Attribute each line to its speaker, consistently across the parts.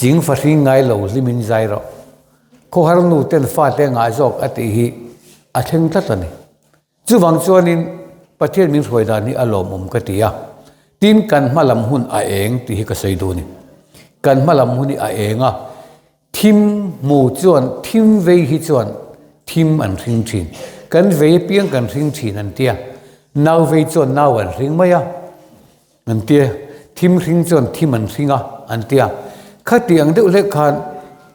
Speaker 1: Ching fahring ngai lo hlimin zai rawh. Khawhar nu ten fate ngah zawk a tih hi a thleng tlat a ni. Chuvang chuanin Pathian min hruai dan hi a lawmawm ka ti a, tin kan hma lam hun a eng tih hi ka sawi duh a ni. Kan hma lam hun hi a eng a, thim hmu chuan thim vei hi chuan thim an hring thin. Kan vei apiang kan hring thin an tia, nau vei chuan nau an hring mai a. An tia, thim hring chuan thim an hring a, an tia. Khati ang deuh hlek khan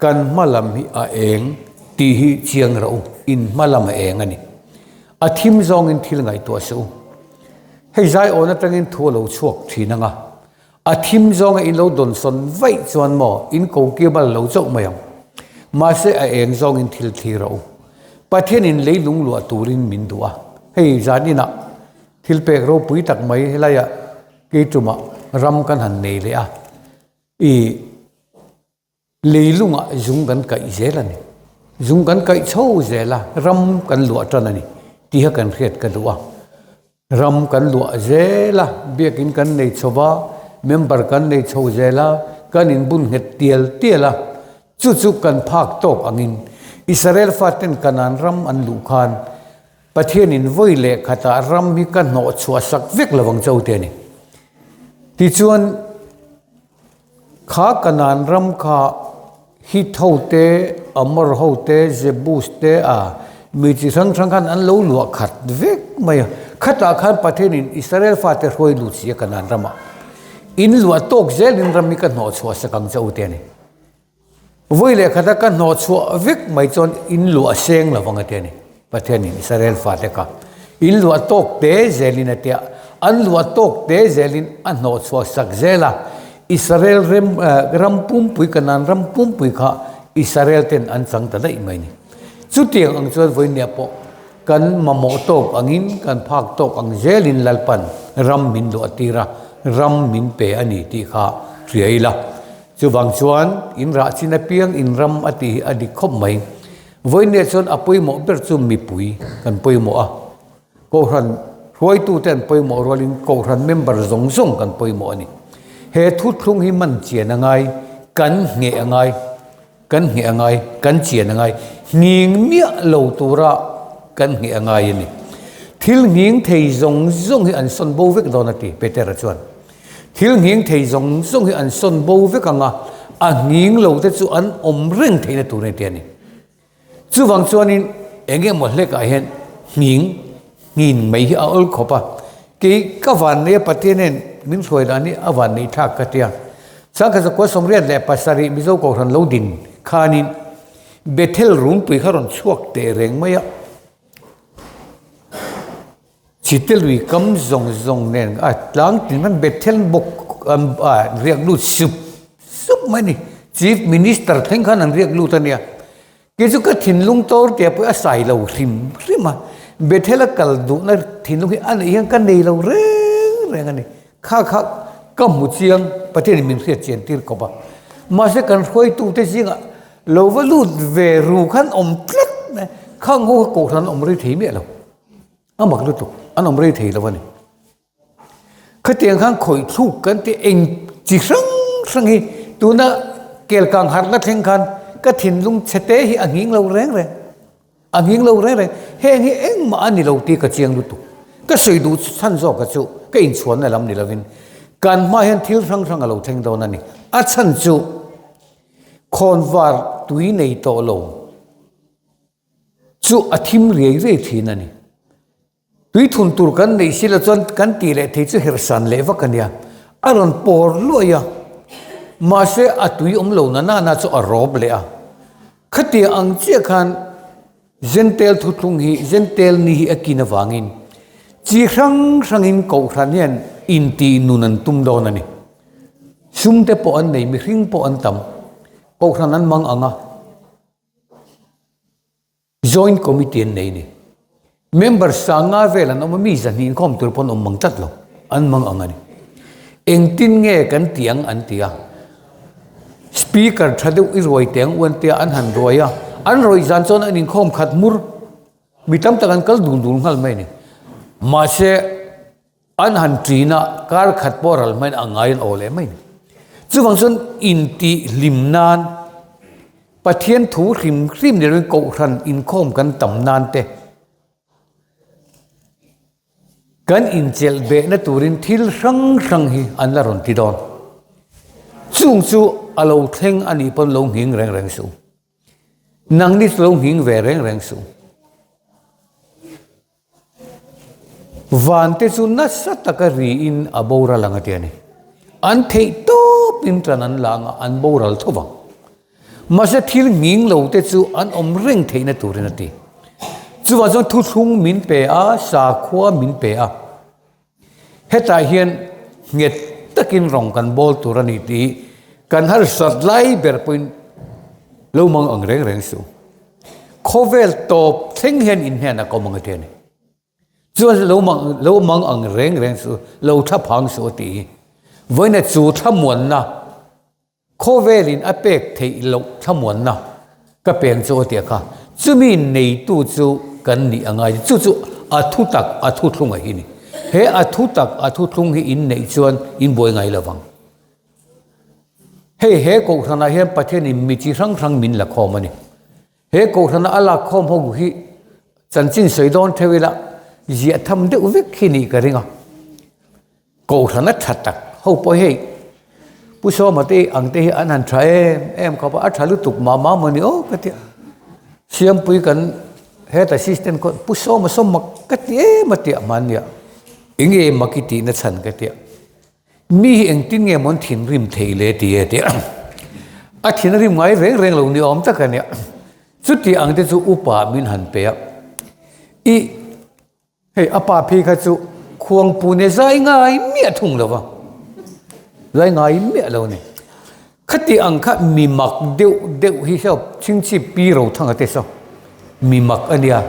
Speaker 1: kan hma lam hi a eng tih hi chiang rawh u, in hma lam a eng a ni. A thim zawngin thil ngaihtuah suh u. Hei zaiawn atangin thu a lo chhuak thin ang a, a thim zawnga in lo dawnsawn vaih chuan maw in ko kia bal lo chauh mai ang. Mahse a eng zawngin thil thlir rawh u. Pathianin leilung luah turin min duh a, hei zan inah Thil pek ropui tak mai helaiah keitumah ram kan han nei leh a, i leilungah zung kan kaih zel a ni. Zung kan kaih chho zel a, ram kan luah tan a ni tiha kan hriat ka duh a. Ram kan luah zel a, biakin kan nei chho va, member kan nei chho zel a, kan inbun nghet tial tial a, chu chu kan phak tawk angin Israel faten Kanaan ram an luh khan Pathianin vawi leh khatah ram hi ka hnawh chhuah sak vek lo ang cho te a ni. Tichuan, kha Kanaan ram kha Hit ho te, Amor ho te, Jebus te a mi chi hrang hrang khan an lo luah khat vek mai a. Khatah khan Pathianin Israel fate hruai lut si a Kanaan ramah. In luah tawk zelin ram hi ka hnawh chhuah sak ang che u te a ni. Vawi leh khata ka hnawh chhuah vek mai chuan in luah seng lo vang a ti a ni. Pathianin Israel fate kha in luah tawk te zelin a ti a, an luah tawk te zelin a hnawh chhuah sak zel a. Israel rem ram pumpui Kanaan ram pumpui kha Israel ten an chang ta daih mai a ni. Chutiang ang chuan vawinia pawh kan mamawh tawk angin kan phak tawk ang zelin Lalpan ram min luah tir a, ram min pe a ni tih kha hria ila. Chuvang chuan in rah chin apiang in ram a tih hi a dik khawp mai. Vawinia chuan a pawimawh ber chu mipui kan pawimawh a, Kohhran hruaitute an pawimawh rualin Kohhran member zawng zawng kan pawimawh a ni. He thuthlung hi man chian a ngai, kan ngheh a ngai, kan ngheh a ngai, kan chian a ngai, nghing miah lo tura kan ngheh a ngai a ni. Thil nghing thei zawng zawng hi an sawn bo vek dawn a ti Petera chuan. Thil nghing thei zawng zawng hi an sawn bo vek ang a, a nghing lo te chu an awm reng theihna tur a ni tih a ni. Chuvang chuanin eng emaw hlekah hian nghing nghin mai hi a awl khawp a, kei ka vannei a Pathian hian min hruai dan hi a vanneih thlak ka tia. Sangkhat zakua 87 Mizo Kohhran lo din khanin Bethel runpui kha rawn chhuak teh reng mai a. Chite lui kam zawng zawng nen a tlang tin khan Bethel bawk an a riak lut sup sup mai a ni. Chief Minister thleng khan an riak lut a nia. Kei chu ka thinlung tor tia pawh a sai lo hrim hrim a. Bethel a kal duhna thinlung hi a neih hian ka nei lo reng reng a ni. Kha kha ka hmu chiang Pathianin min hriat chian tir khawp a. Mahse kan hruaitute zingah lo va lut ve ru khan awm tlat mai. Khang ho kha kohhran awm rei thei miah lo. A mak lutuk, an awm rei thei lo a ni. Khatiang khan khawih thluk kan tih eng chi hrang hrang hi tuna kelkang harhna thleng khan ka thinlung chhete hi a nghing lo reng reng, a nghing lo reng reng. Heng hi engmah a ni lo tih ka chiang lutuk. Ka sawi duh chhan zawka chu ka inchhuanna lam ni lovin kan hma hian thil hrang hrang a lo thleng dawn a ni. A chhan chu khawnvar tui nei tawh lo. Chu a thim riai riai thin a ni. Tui thun tur kan neih si lo chuan kan tih leh thei chu herhsan leh vak a nia. A rawn pawr luai a, mahse a tui awm lo na nana chu a rawp leh a. Khatia ang chiah khan Zentel thuthlung hi Zentel ni hi a kin avangin chi hrang hrangin Kohhran hian intih nun an tum dawn a ni. Sum te pawh an nei, mihring pawh an tam. Kohhran an mang ang a. Joint Committee an nei ni. Member sanga vel an awm a, mi zahnih inkhawm tur pawn awm mang tlat lo, an mang ang a ni. Engtin nge kan ti ang an ti a, Speaker tha deuh i ruai teh ang u an ti a, an han ruai a, an rawih zan chuan an inkhawm khat mur, mi tam tak an kal dul dul nghal mai a ni. Mahse, An han ṭin a, kar khat pawh ral hmain a ngai an aw leh mai ni. Chuvang chuan intih hlim nan, Pathian thu hrim hrim ni lovin Kohhran inkhawm kan tam nan te, kan inchelh behna turin thil hrang hrang hi an la rawn ti dawn. Chung chu a lo thleng a nih pawn lo nghing reng reng suh. Nangni chu lo nghing ve reng reng suh. Van te chu nasa taka riin a boral ang a ti a ni. An theih tawpin tan an la ang a, an boral tho vang. Mahse thil nghing lo te chu an awm reng theihna turin a ti. Chuvang chuan thuthlung min pe a, sakhua min pe a. Hetah hian nghet takin rawng kan bawl tur a ni tih kan harsat lai ber pawhin lo mang ang reng reng suh. Khawvel tawp thleng hian inhnen a kawm ang a ti a ni. Chuan lo mang lo mang ang reng reng suh, lo thla phang suh a tih hi. Vawiina chu thlamuanna Khawvelin a pek theih loh thlamuanna ka peng chu a ti a kha, chumi neitu chu kan nih a ngai. Chu chu a thu tak a thuthlung a hi ni. He a thu tak a thuthlung hi in neih chuan in buai ngai lo vang. Hei he kohhranah hian Pathianin mi chi hrang hrang min la khawm a ni. He kohhrana a lak khawm ho hi chanchin sawi dawn theuh ila ziah tham deuh vek hi nih ka ring a. Kohhrana tha tak ho pawh hei Pu Sawma te ang te hi an han tha em em khawp a, a tha lutuk mah mah maw ni aw ka ti a. Siampui kan head assistant khaw Pu Sawma saw mak ka ti em a tia hmannia eng nge mak i tihna chhan ka tia. Mi hi engtin nge maw an thinrim thei le ti e tia a thinrim ngai reng reng lo ni awm tak a nia. Chuti ang te chu upa min han pe a i. Hei a pa phei kha chu khuangpu ne zai ngai miah thung lo va, zai ngai miah lo ni. Khati ang kha mi mak deuh deuh hi saw chhingchhip pi ro thang a te saw mi mak a nia.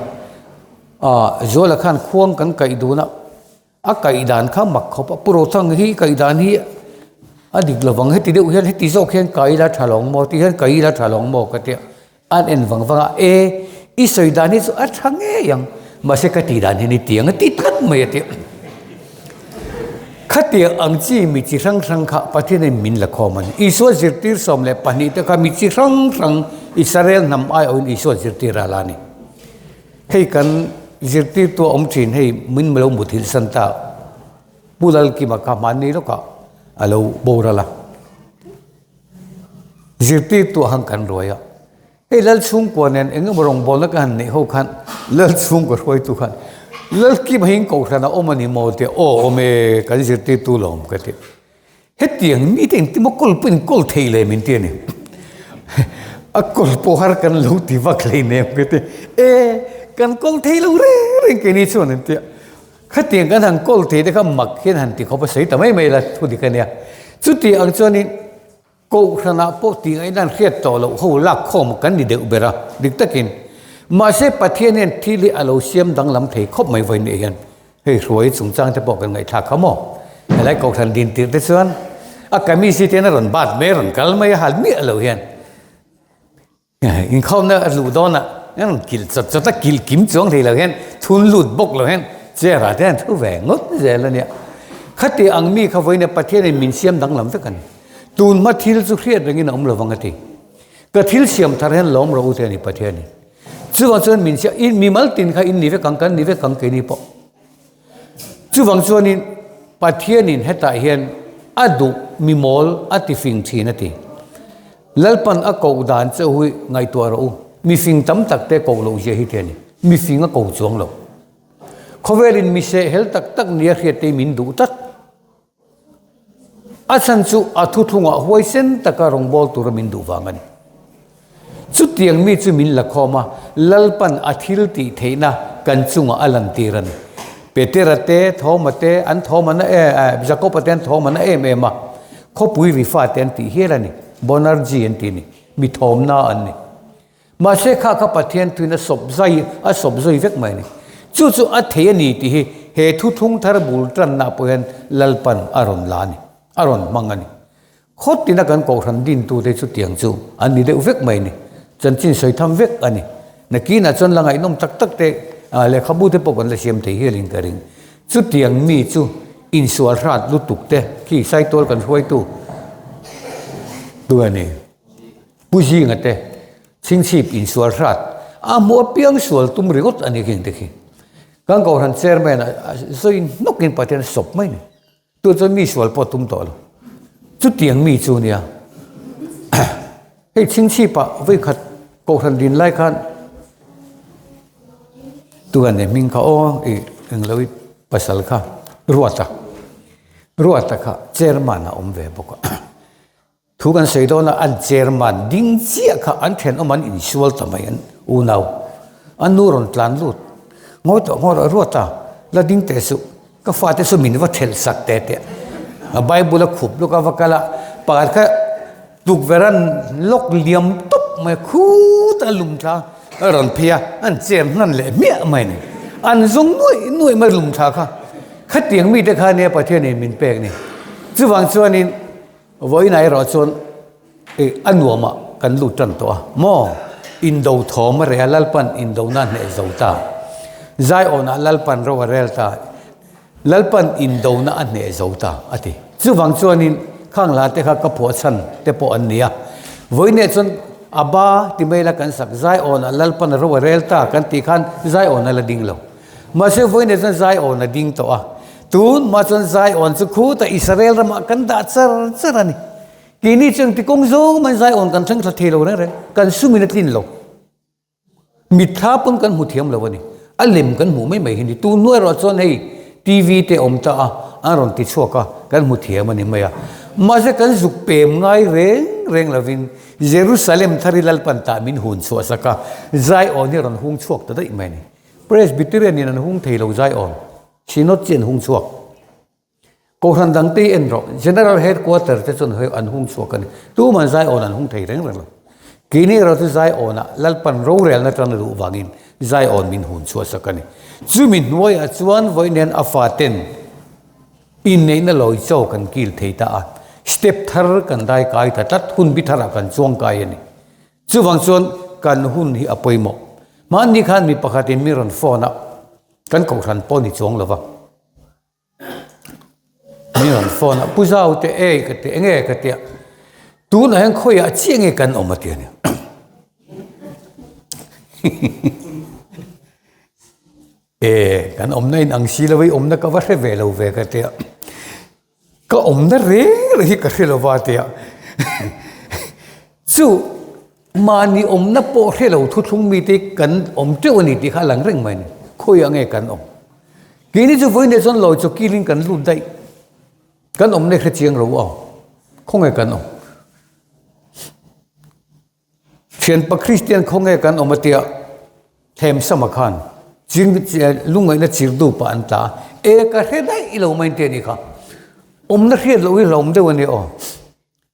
Speaker 1: Ah Zuala khan khuang kan kaih dun a, a kaih dan kha mak khawp a, Pu Rothang hi kaih dan hi a dik lovang heti deuh hian heti zawk hian kai ila tha lo ang maw ti hian kai ila tha lo ang maw ka tia. An en vang vang a, E, i sawi dan hi chu a tha ngei ang, mahse ka tih dan hian i tiang a ti tlat mai a ti. Khatiang ang chi mi chi hrang hrang kha Pathianin min la khawm a ni. Isua zirtir 12 te kha mi chi hrang hrang Israel hnam aiawhin Isua zirtir a la a ni. Hei kan zirtirtu a awm thin hei min lo muthilh san ta Pu Lalkima kha hmanni lawkah a lo boral a. Zirtirtu ah khan kan ruai a, hei lal chhungkua nen eng emaw rawngbawlna ka han neih ho khan lal chhungkua hruaitu khan lal kim hi kohhran a awm a ni maw tia aw awm e kan zirtirtu lo awm ka ti. Hetiang mite engtin maw kawl pawh in kawl thei le min ti a ni. A kawl pawh har kan lo ti vak hleinem ka ti. E kan kawl thei lo reng reng keini chuan an ti a. Khatiang kan han kawl thei te kha mak hian han ti khawp a sawi ta mai mai la thu dik a nia. Chuti ang chuanin Kohhranah pawh tih ngaihna an hriat tawh loh ho lak khawm kan ni deuh ber a, dik takin. Mahse Pathian hian thil hi a lo siam danglam thei khawp mai vawi nih hian hei hruai chungchang te pawh kan ngaihthlak kha maw? Helai Kohhran din tirh te chuan a kamis hi te hian a rawn bat mai a rawn kal mai a hal miah lo hian. Inkhawmna a luh dawnah an rawn kilh chawt chawt a, kilh kim chuang thei lo hian thun lut bawk lo hian chair ah te hian thu ve ngawt zel a nia. Khati ang mi kha vawiin Pathianin min siam danglam vek a ni. Tun hma thil chu hriat rengin a awm lovang a ti. Ka thil siam thar hian lawm rawh u te a ni Pathianin. Chuvang chuan min siam, mimal tin kha in ni vek ang, kan ni vek ang keini pawh. Chuvang chuanin Pathianin hetah hian a duh mi mawl a ti fing thin a ti. Lalpan a koh dan che hui ngaihtuah rawh u. Mi fing tam tak te koh loh zia hi te a ni. Mi fing a ko chuang lo. Khawvelin mi sehhel tak tak nia hriat te hi min duh tlat. A chhan chu a thuthlungah huaisen taka rawngbâwl tura min duh vang a ni. Chutiang mi chu min la khawm a, Lalpan a thil tih theihna kan chungah a lantir a ni. Petera te, Thoma te, an thawm a na e, Jakoba te an thawm a na em em a, khawpui ri fate an tih hial a ni, Bonarji an tih a ni, mi thawmna an ni. Mahse kha kha Pathian thuin a sawp zai a sawp zui vek mai a ni. Chu chu a thei a ni tih hi he thuthlung thar bul tanna pawh hian Lalpan a rawn la a ni, a rawn hmang a ni. Khawt tina kan kohhran dintute chu tiang chu an ni deuh vek mai a ni. Chanchin sawi tham vek a ni. Nakinah chuan la ngaihnawm tak tak te lehkhabu te pawh kan la siam thei hialin ka ring. Chutiang mi chu insual hrat lutuk te khi Saitual kan hruaitu. Tu a ni? Pu Zinga te chhingchhip insual hrat a hmuh apiang sual tum ringawt a ni khi engte khi. Kan Kohhran Chairman a sawi hnawkin Pathian a sawp mai ni. Tu chuan mi sual pawh tum tawh lo. Chutiang mi chu nia. Hei chhingchhipah vawikhat Kohhran din lai khan tu a ni hming kha aw i englo i pasal kha Ruata. Ruata kha Chairman a awm ve bawk a. Thu kan sawi dawn a, an chairman ding chiah kha an thenawm an insual ta mai an unau. A nu rawn tlan lut ngawi tawh ngawi rawh ruat a, la ding teh suh, ka fate chu min va thelh sak teh teh. A Bible a khup lawk a va kal a, pakhat kha tukverh an lawk liam tawp mai a, khut a lum thla a rawn phei a, an chair hnan leh hmiah mai a ni. An zawng nuaih nuaih mai lum thla kha. Khatiang mite kha nia Pathianin min pek ni. Chuvang chuanin Vawiinah erawh chuan ih a nuamah kan lut tan tawh a maw? Indo thawm a reh a, Lalpan indona a hneh zo ta. Zaiawnah Lalpan ro a rel ta, Lalpan indona a hneh zo ta a ti. Chuvang chuanin khang hla te kha ka phuah chhan te pawh an ni a. Vawiinah chuan a ba ti mai la kan sak, Zaiawnah Lalpan ro a rel ta kan tih khan Zaiawn a la ding lo. Mahse vawiinah chuan Zaiawn a ding tawh a. Tun hma chuan Zion chu khutah Israel ramah kan dah char char a ni. Keini chu engti kawng zawng mahin Zion kan thleng thla thei lo reng reng, kan sumin a tlin lo. Mitthla pawn kan hmu thiam lo a ni. A lem kan hmuh mai mai hi ni. Tun hnu erawh chuan hei TV te awm ta a, an rawn ti chhuak a, kan hmu thiam a ni mai a. Mahse kan zuk pem ngai reng reng lovin Jerusalem thar hi Lalpan tah min hun chhuah sak a, Zion hi a rawn hung chhuak ta daih mai a ni. Presbyterian in an hung thei lo Zion. Synod chi an hung chhuak. Kohhran dang te hi en rawh, General Headquarter te chuan hei an hung chhuak a ni. Tuman Zion an hung thei reng reng lo. Keini erawh chu Zion-ah Lalpan rorelna tan a duh vangin Zion min hun chhuah sak a ni. Chumi hnuaiah chuan vawiin hian a faten inneihna lawi chaw kan kil thei ta a, step thar kan dai kai ta tlat, hun bi tharah kan chuang kai a ni. Chuvang chuan kan hun hi a pawimawh. Hmanni khan mi pakhatin mi rawn phone a, Kan kohhran pawh ni chuang lova. Min rawn phone a, Pu Zau te ei ka ti, enge ka tia. Tunah hian khawiah chiah nge kan awm a ti a ni. E, kan awmna in ang si lo i awmna ka va hre ve lo ve ka tia. Ka awmna reng reng hi ka hre lo va tia. Chu mahni awmna pawh hre lo thuthlung mite kan awm teuh a ni tih kha a lang reng mai a ni. Khawiah nge kan awm? Keini chu vawiin leh chuan lawi chaw kilin kan lut daih. Kan awmna hi hre chiang lo aw. Khawnge kan awm? Thianpa Kristian khawnge kan awm a tia Themsama khan lungngaihna chirdu pah an tla a, e ka hre daih lo mai te ni kha. Awmna hriat loh hi hlauhawm deuh a ni aw.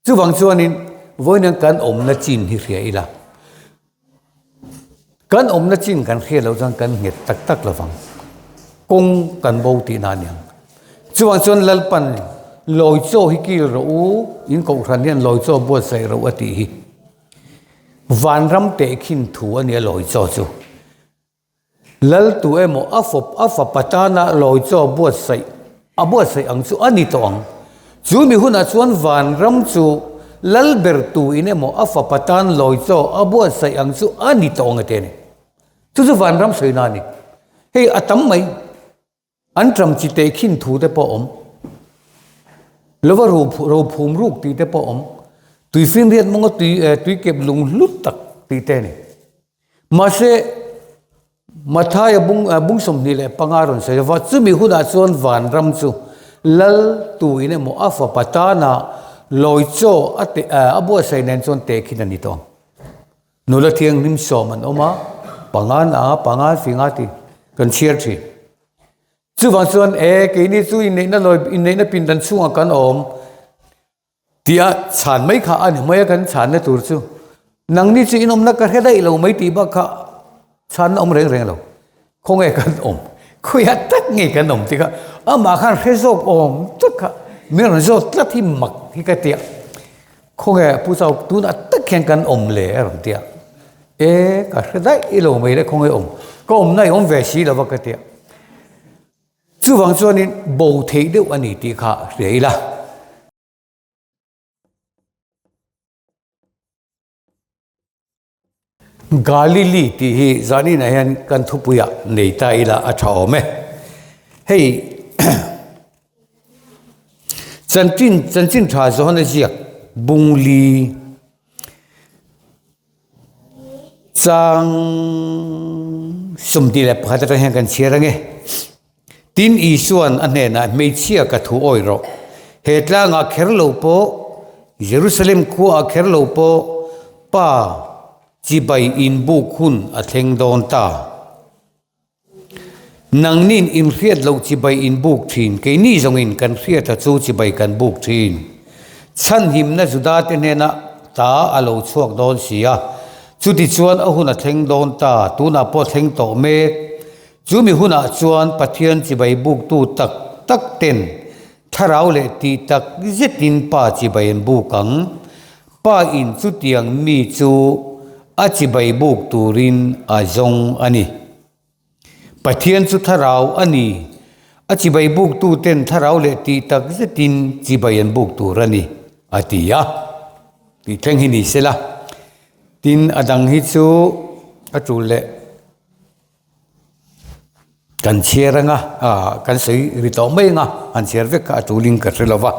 Speaker 1: Chuvang chuanin vawiin kan awmna chin hi hria ila. Kan awmna chin kan hriat loh chuan kan nghet tak tak lovang. Kawng kan bo tihna a niang. Chuvang chuan Lalpan lawi chaw hi kil rawh u, in kohhran hian lawi chaw buatsaih rawh a tih hi. Vanram tehkhin thu a nia lawi chaw chu. Lal tu emaw a fawp a fapa tana lawi chaw buatsaih a buatsaih ang chu a ni tawh ang. Chu mi hunah chuan vanram chu lal ber tu in emaw a fapa tan lawi chaw a buatsaih ang chu a ni tawh ang a ti a ni. Chu chu vanram sawina a ni. Hei a tam mai. An ṭam chi tehkhin thu te pawh awm. Lova rophum ruk tih te pawh awm. Tuifinriat mawnga tui tuikep lung hlut tak tih te a ni. Mahse, Mathaia bung bung 25 rawn sawi lova, chumi hunah chuan vanram chu lal tuin emaw a fapa tana lawi chaw a te a buatsaih nen chuan tehkhin a ni tawh ang. Nula thianghlim sawm an awm a, pangan a, pangan finga tih kan chhiar thin. Chuvang chuan e keini chu inneihna lawi inneihna pindan chhungah kan awm tia chhan mai kha a ni mai a kan chhanna tur chu. Nangni chu inawmna ka hre daih lo mai tih bak kha chhanna awm reng reng lo. Khawnge kan awm? Khawiah tak nge kan awm tih kha amah khan hre zawk awm tak kha min rawn zawt tlat hi mak hi ka tia. Khawnge Pu Chau tunah tak hian kan awm le a rawn tia. E ka hre daih i lo mai le khawnge awm? Ka awmna i awm ve si lo va ka tia. Chuvang chuanin bo theih deuh a ni tih kha hria ila. Galili tih hi zaninah hian kan thupuiah nei ta ila a tha awm e. Hei chanchin chanchin tha zawn a ziak bungli chang 21 atang hian kan chhiar ange. Tin Isua'n a hnenah hmeichhia ka thu awih rawh. He tlangah kher lo pawh, Jerusalem khuaah kher lo pawh Pa chibai inbuk hun a thleng dawn ta. Nangnin inhriat loh chibai inbuk thin, keini zawngin kan hriata chu chibai kan buk thin. Chhanhimna Judate hnenah ta a lo chhuak dawn si a, chutichuan a hun a thleng dawn ta, tunah pawh thleng tawh mek. Chu mi hunah chuan Pathian chibai buktu tak tak ten thlarau leh tih tak zetin Pa chibai an buk ang. Pa in chutiang mi chu a chibai buk turin a zawng a ni. Pathian chu thlarau a ni. A chibai buktu ten thlarau leh tih tak zetin chibai an buk tur a ni, a ti a. Tih thleng hi ni sela. Tin, a dang hi chu a tul leh. Kan chhiar anga ah kan sawi ri tawh mai anga han chhiar vek kha a tulin ka hre lova.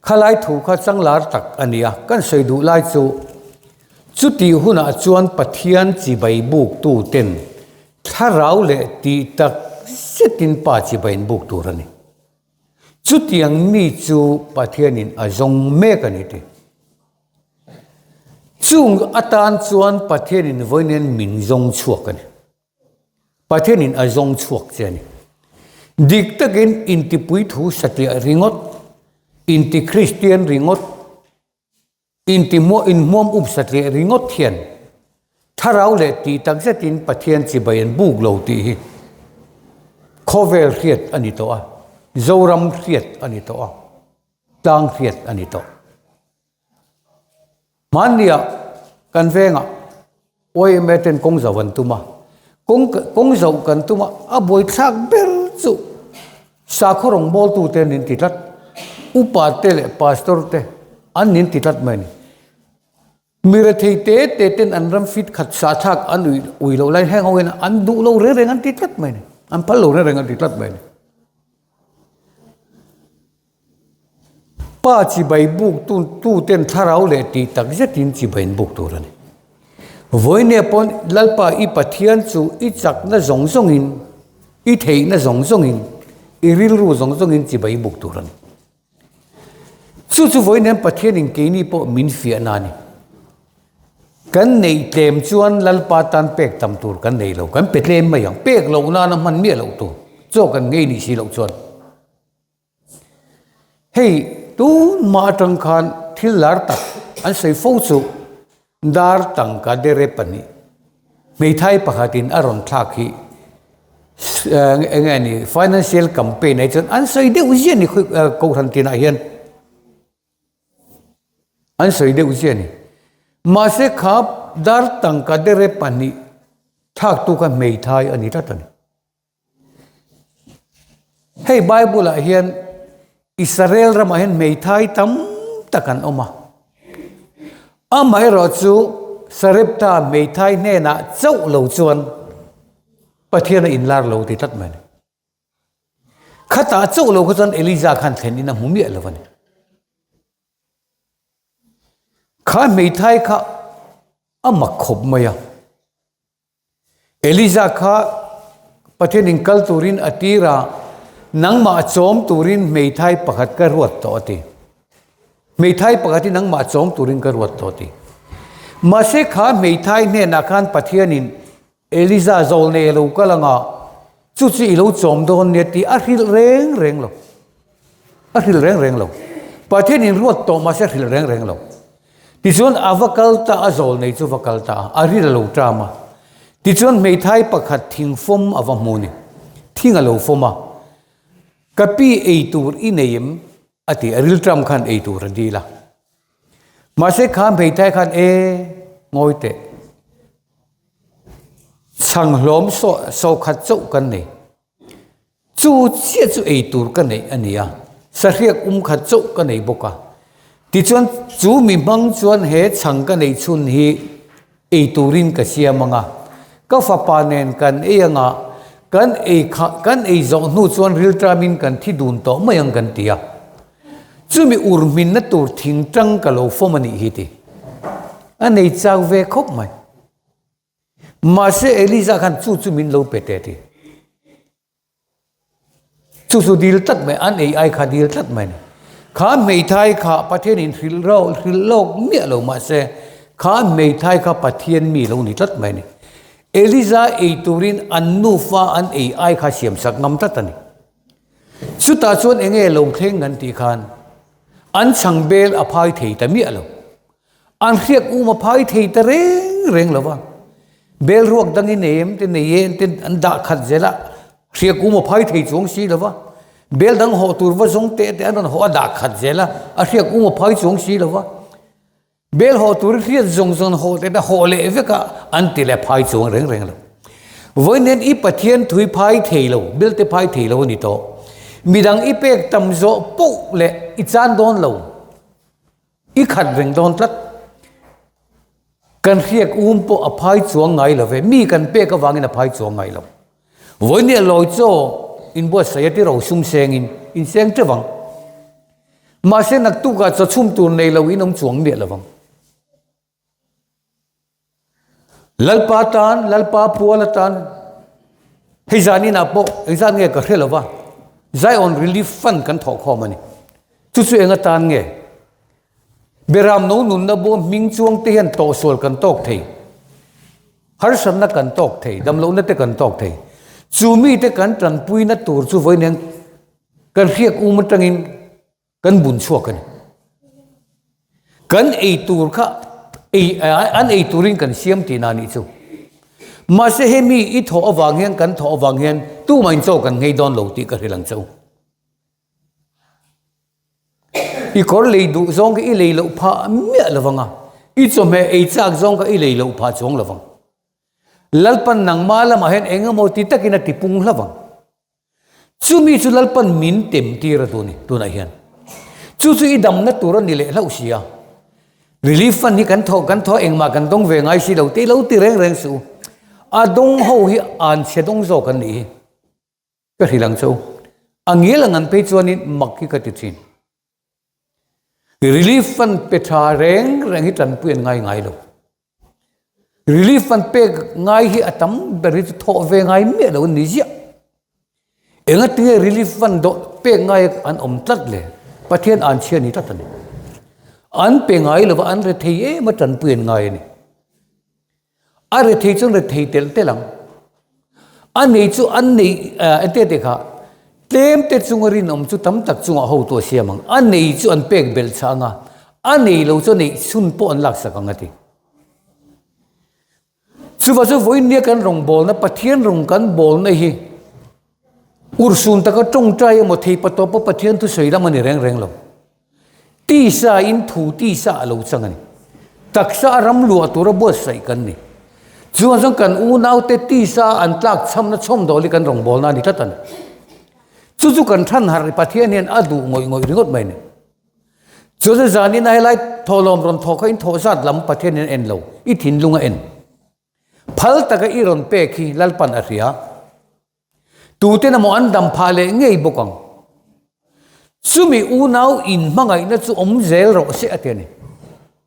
Speaker 1: Khalai thu kha changlar tak a ni a, kan sawi duh lai chu chutih hunah chuan Pathian chibai buktu ten thlarau leh tih tak zetin pa chibai an buk tur a ni. Chutiang mi chu Pathianin a zawng mek a ni tih. Chung atan chuan Pathianin vawiin min zawng chhuak a ni. Pathianin a zawng chhuak che a ni. Dik takin intipui thu satliah ringawt, inti Kristian ringawt, inti inhmuam up satliah ringawt hian thlarau leh tih tak zetin Pathian chibai an buk lo tih hi khawvel hriat a ni tawh a, Zoram hriat a ni tawh a, tlang hriat a ni tawh. Hmanniah kan vengah YMA ten kawng zauh an tum a, kawng kawng zauh kan tum a, a buaithlak ber chu sakhaw rawngbawltu te an inti tlat, upa te leh pastor te an inti tlat mai a ni. Mi rethei te te ten an ram fit khat sahthlak an ui ui loh lai heng ho hian an duh lo reng reng an ti tlat mai a ni, an phal lo reng reng an ti tlat mai a ni. Pa chibai buk tu tu ten thlarau leh tih tak zetin chibai an buk tur a ni. Vawinia pawn Lalpa i Pathian chu i chakna zawng zawngin, i theihna zawng zawngin, i rilru zawng zawngin chibai buk tur a ni. Chu chu vawiin Pathianin keini pawh min fiahna a ni. Kan neih tlem chuan Lalpa tan pek tam tur kan nei lo, kan pe tlem mai ang. Pek loh nana hman miah loh tur chaw kan ngei nih si loh chuan. Hei tunhma atang khan thil lar tak an sawi fo chu dar tangka dere pahnih hmeithai pakhatin a rawn thlak hi eng nge ni financial campaign ah chuan an sawi deuh ziah a ni kohhran tinah hian. An sawi deuh chiah a ni. Mahse kha dar tangka dere pahnih thlaktu kha hmeithai a ni tlat a ni. Hei Bible ah hian Israel ramah hian hmeithai tam tak an awm a. Amaherawh chu Sarepta hmeithai hnenah chauh lo chuan Pathian a inlar lo ti tlat mai a ni. Khatah chauh lo kha chuan Elija khan thlen in a hmu miah lo a ni. Kha hmeithai kha a mak khawp mai a. Elija kha Pathian in kal turin a tir a, nangmah chawm turin hmeithai pakhat ka ruat tawh a ti. Hmeithai pakhat hi nangmah chawm turin ka ruat tawh a ti. Mahse kha hmeithai hnenah khan Pathian in Eliza zawl nei a lo kal anga chu chu i lo chawm dawn nia tih a hrilh reng reng lo. A hrilh reng reng lo. Pathian in ruat tawh mahse a hrilh reng reng lo. Tichuan a va kal ta a zawl nei chu va kal ta a, a ril a lo ṭam a. Tichuan hmeithai pakhat thing fawm a va hmu ni. Thing a lo fawm a. Ka pi ei tur i nei em? A ti a, ril ṭam khan ei tur a dil a. Mahse kha hmeithai khan e ngawi teh. Chhang hlawm saw khat chauh kan nei. Chu chiah chu ei tur ka neih a ni a, sahriak um khat chauh ka nei bawk a. Tichuan chu mi hmang chuan he chhang ka neih chhun hi. Ei turin ka siam ang a, ka fapa nen kan ei ang a, kan ei kha, kan ei zawh hnu chuan rilṭamin kan thi dun tawh mai ang kan ti a. Chumi ur hminna tur thingṭang ka lo fawm a nih hi ti. A nei chak ve khawp mai. Mahse Eliza khan chu chu min lo pe teh ti. Chu chu dil tlat mai, an ei ai kha dil tlat mai a ni. Kha hmeithai kha Pathianin hrilh rauh, hrilh lawk miah lo mahse kha hmeithai kha Pathian mi lo ni tlat mai a ni. Eliza ei turin an nufa an ei ai kha siamsak ngam tlat a ni. Chutah chuan eng nge lo thleng an tih khan an chhang bel a phai thei ta miah lo. An hriak um a phai thei ta reng reng lo va, bel ruak dang i nei em te nei e te an dah khat zel a, hriak um a phai thei chuang si lo va, bel dang hawh tur va zawng teh te an rawn hawh a dah khat zel a, a hriak um a phai chuang si lo va, bel hawh tur i hriat zawng zawng hawh teh te hawh leh vek a an ti leh phai chuang reng reng lo. Vawiin i Pathian thui phai thei lo, bel te phai thei lo a ni tawh. Midang i pek tam zawh poh leh i chan dawn lo. I khat reng dawn tlat. Kan hriak um pawh a phai chuang ngai lo ve, mi kan pek avangin a phai chuang ngai lo. Vawinia lawi chaw inbuatsaih a tiro sum sengin in seng teuh ang. Mahse naktukah chaw chhum tur nei lo in awm chuang miah lo vang. Lalpa tan, Lalpa pual atan hei zan inah pawh engzat nge ka hre lo va, Zion Relief Fund kan thawh khawm a ni. Chu chu eng atan nge? Beram no nunna bawm hming chuang te hian tawhsual kan tawk thei, harsatna kan tawk thei, damlohna te kan tawk thei. Chu mite kan tanpuina tur chu vawiin kan hriak um atangin Kan bun chhuak a ni. Kan ei tur kha ei an ei turin kan siam tihna a nih chu. Mahse hemi i thawh avang hian kan thawh avang hian tumah in chaw kan nghei dawn lo tih ka hrilh ang che u. I kawr lei duh zawng kha i lei loh phah miah lo vang a, i chawhmeh ei chak zawng kha i lei loh phah chuang lo vang. Lalpan nangmah lamah hian eng emaw ti takin a tipung hla vang. Chumi chu Lalpan min tem tir a tu ni tunah hian. Chu chu i damna tur a ni leh hlauh si a. Relief fund hi kan thawh kan thawh engmah kan dawng ve ngai si lo tih lo ti reng reng suh u. A dawng ho hi an chhe dawng zawk an nih hi. Ka hrilh ang che u. A ngial ang an phei chuanin mak hi ka ti thin. Relief fund pe tha reng reng hi tanpui an ngai ngai lo. Relief an pek ngai hi a tam ber hi chu thawh ve ngai miah lo an ni ziah. Engatinge relief fund dawh pek ngai an awm tlat le? Pathian an chhia ni tlat a ni. An pe ngai lova an rethei em a tanpui an ngai a ni. A rethei chuan rethei telh telh ang. A nei chu an nei ente te kha tlem te chunga rinawm chu tam tak chungah hotu a siam ang. A nei chu an pek belh chah ang a, a nei lo chu a neih chhun pawh an laksak ang a ti. Chuvah chu vawiin kan rawngbawlna Pathian rawng kan bawlna hi urhsun taka tawngtai emaw theipa tawpa Pathian thusawi lam a ni reng reng lo. Tisa in thu tisa a lo chang a ni. Taksa a ram luah tura buatsaih kan ni. Chuan chuan kan unaute tisa an tlak chhamna chhawmdawl hi kan rawngbawlna a ni tlat a ni. Chu chu kan than harh Pathian hian a duh ngawih ngawih ringawt mai a ni. Chuan chuan zanin a helai thawhlawm rawn thawh kha in thawh zat lam Pathian hian a en lo, i thinlung a en. Phal taka i rawn pek hi Lalpan a hria. Tuten emaw an dam phah leh ngei bawk ang. Chumi unau inhmangaihna chu awm zel rawh se a ti a ni.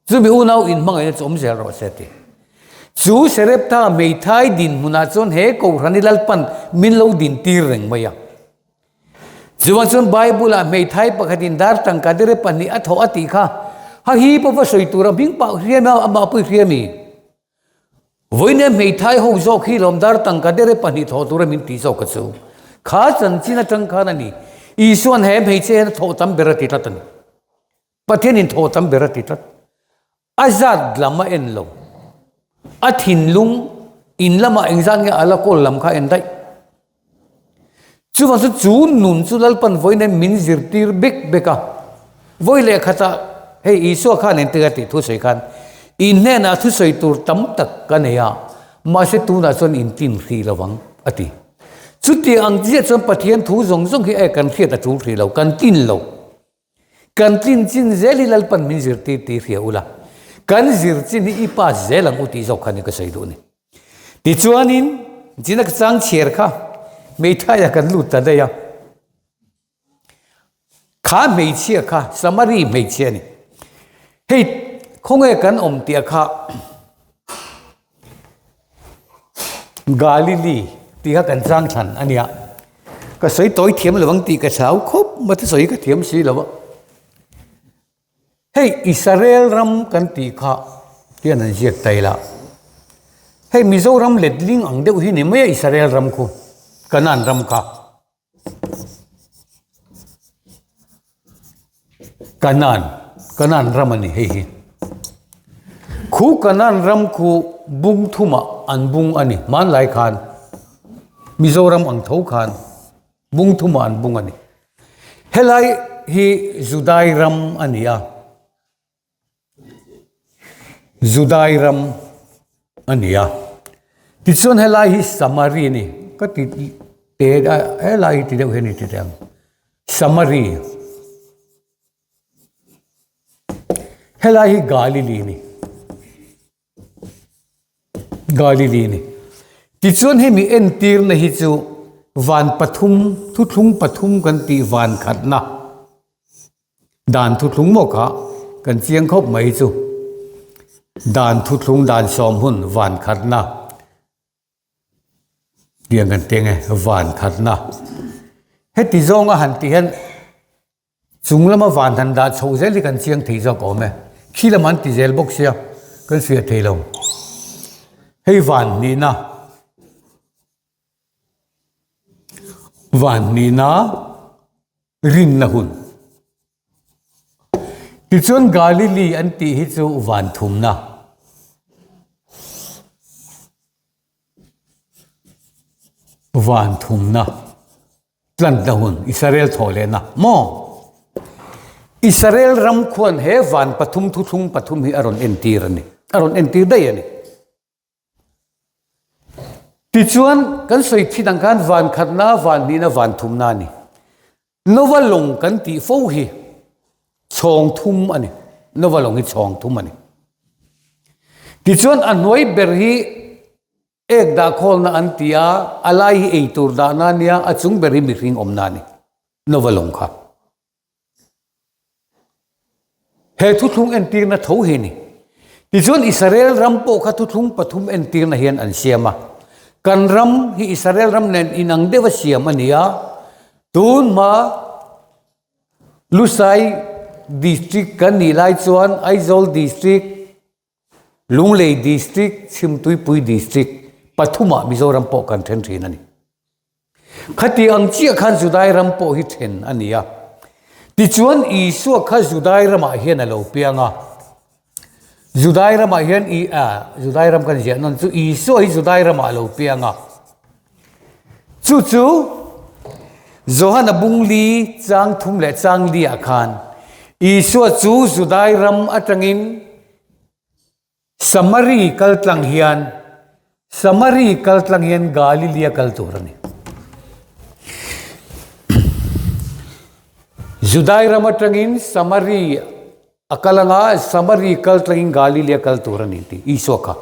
Speaker 1: Chumi unau inhmangaihna chu awm zel rawh se a ti. Chu Sereptha hmeithai dinhmunah chuan he Kohhran hi Lalpan min lo dintir reng mai a. Chuvang chuan Bible-ah hmeithai pakhatin dar tangka dere pahnih a thawh a tih kha, ha hi pawh va sawi tura hming pah hriam a, amah pawh i hriam i. Vawiin hmeithai ho zawk hi lawmdar tangka dere pahnih thawh tura min tih zawk a chu. Kha chanchin atang khan a ni. Isuan he hmeichhe hian a thawh tam ber a ti tlat a ni. Pathianin thawh tam ber a ti tlat. A zat lam a en lo. A thinlung in lamah engzat nge a la kawl lam kha a en daih. Chuvang chu chu nun chu Lalpan vawiin hian min zirtir bek bek a, vawi leh khatah hei Isua khan engtik a tih thusawi khan in hnenah thusawi tur tam tak ka nei a, mahse tunah chuan in tin hrih lo vang a ti. Chuti ang chiah chuan Pathian thu zawng zawng hi e kan hriat a tul hrih lo, kan tin lo. Kan tlin chin zel hi Lalpan min zirtir tih hria ula. Kan zir chin hi i pass zel ang u tih zawk kha ni ka sawi duh ni. Tichuanin china ka chang chhiar kha hmeithai ah kan lut ta daih a. Kha hmeichhia kha Samari hmeichhia a ni. Hei khawnge kan awm tih kha Galili tih kha kan chang thlan a nia. Ka sawi tawi thiam lo ang tih ka chau khawp mai te sawi ka thiam si lo a. Hei Israel ram kan tih kha hian an ziak ta ila. Hei Mizoram letling ang deuh hi ni mai a Israel ram khu Canaan ram kha. Kanan, Kanan ram a ni hei hi. Khu Kanan ram khu bung thumah an bung a ni. Hmanlai khan Mizoram ang tho khan bung thumah an bung a ni. Helai hi Judai ram a ni a. Judai ram a ni a, tichuan helai hi Samari a ni, ka ti te a helai hi ti deuh hian i ti teh ang, Samari, helai hi Galili a ni, Galili a ni. Tichuan hemi entirna hi chu van pathum, thuthlung pathum kan tih van khatna. Dan thuthlung maw kha kan chiang khawp mai chu. Dan thuthlung dan sawm hun van khatna tiang kan teng e van khatna. Heti zawnga han tih hian chung lama van han dah chho zel hi kan chiang thei zawk awm e. Khi lam an ti zel bawk sia kan hriat thei lo. Hei van hnihna van hnihna. Rinna hun. Tichuan Galili an tih hi chu van thumna. Van thumna tlanna hun, Israel thawh lehna maw? Israel ram khuan he van pathum thuthlung pathum hi a rawn entir a ni, a rawn entir daih a ni. Tichuan, kan sawi thin ang khan van khatna, van hnihna, van thumna a ni. Nova lawng kan tih fo hi chhawng thum a ni. Nova lawng hi chhawng thum a ni. Tichuan, a hnuai ber hi ek dah khawlna an ti a, a lai hi eitur dahna a nia, a chung ber hi mihring awmna a ni. Nova lawng kha. He thuthlung entirna tho hi a ni. Tichuan Israel ram pawh kha thuthlung pathum entirna hian an siam a. Kan ram hi Israel ram nen inang deuha siam a ni a. Tun hma Lusai District kan nih lai chuan Aizawl District, Lunglei District, Chhimtuipui District pathumah Mizoram pawh kan then thin a ni. Khati ang chiah khan Judai ram pawh hi then a ni a. Tichuan Isua kha Judai ramah hian a lo piang a. Judai ramah hian i a Judai ram kan ziah nawn chu Isua hi Judai ramah a lo piang a. Chu chu Johana bungli chang thum leh chang li ah khan Isua chu Judai ram atangin Samari kal tlang hian Samari kal tlang hian Galilia kal tur a ni. Judai ram atangin Samari a kal anga Samari kal tlangin Galilia kal tur a ni tih Isua kha.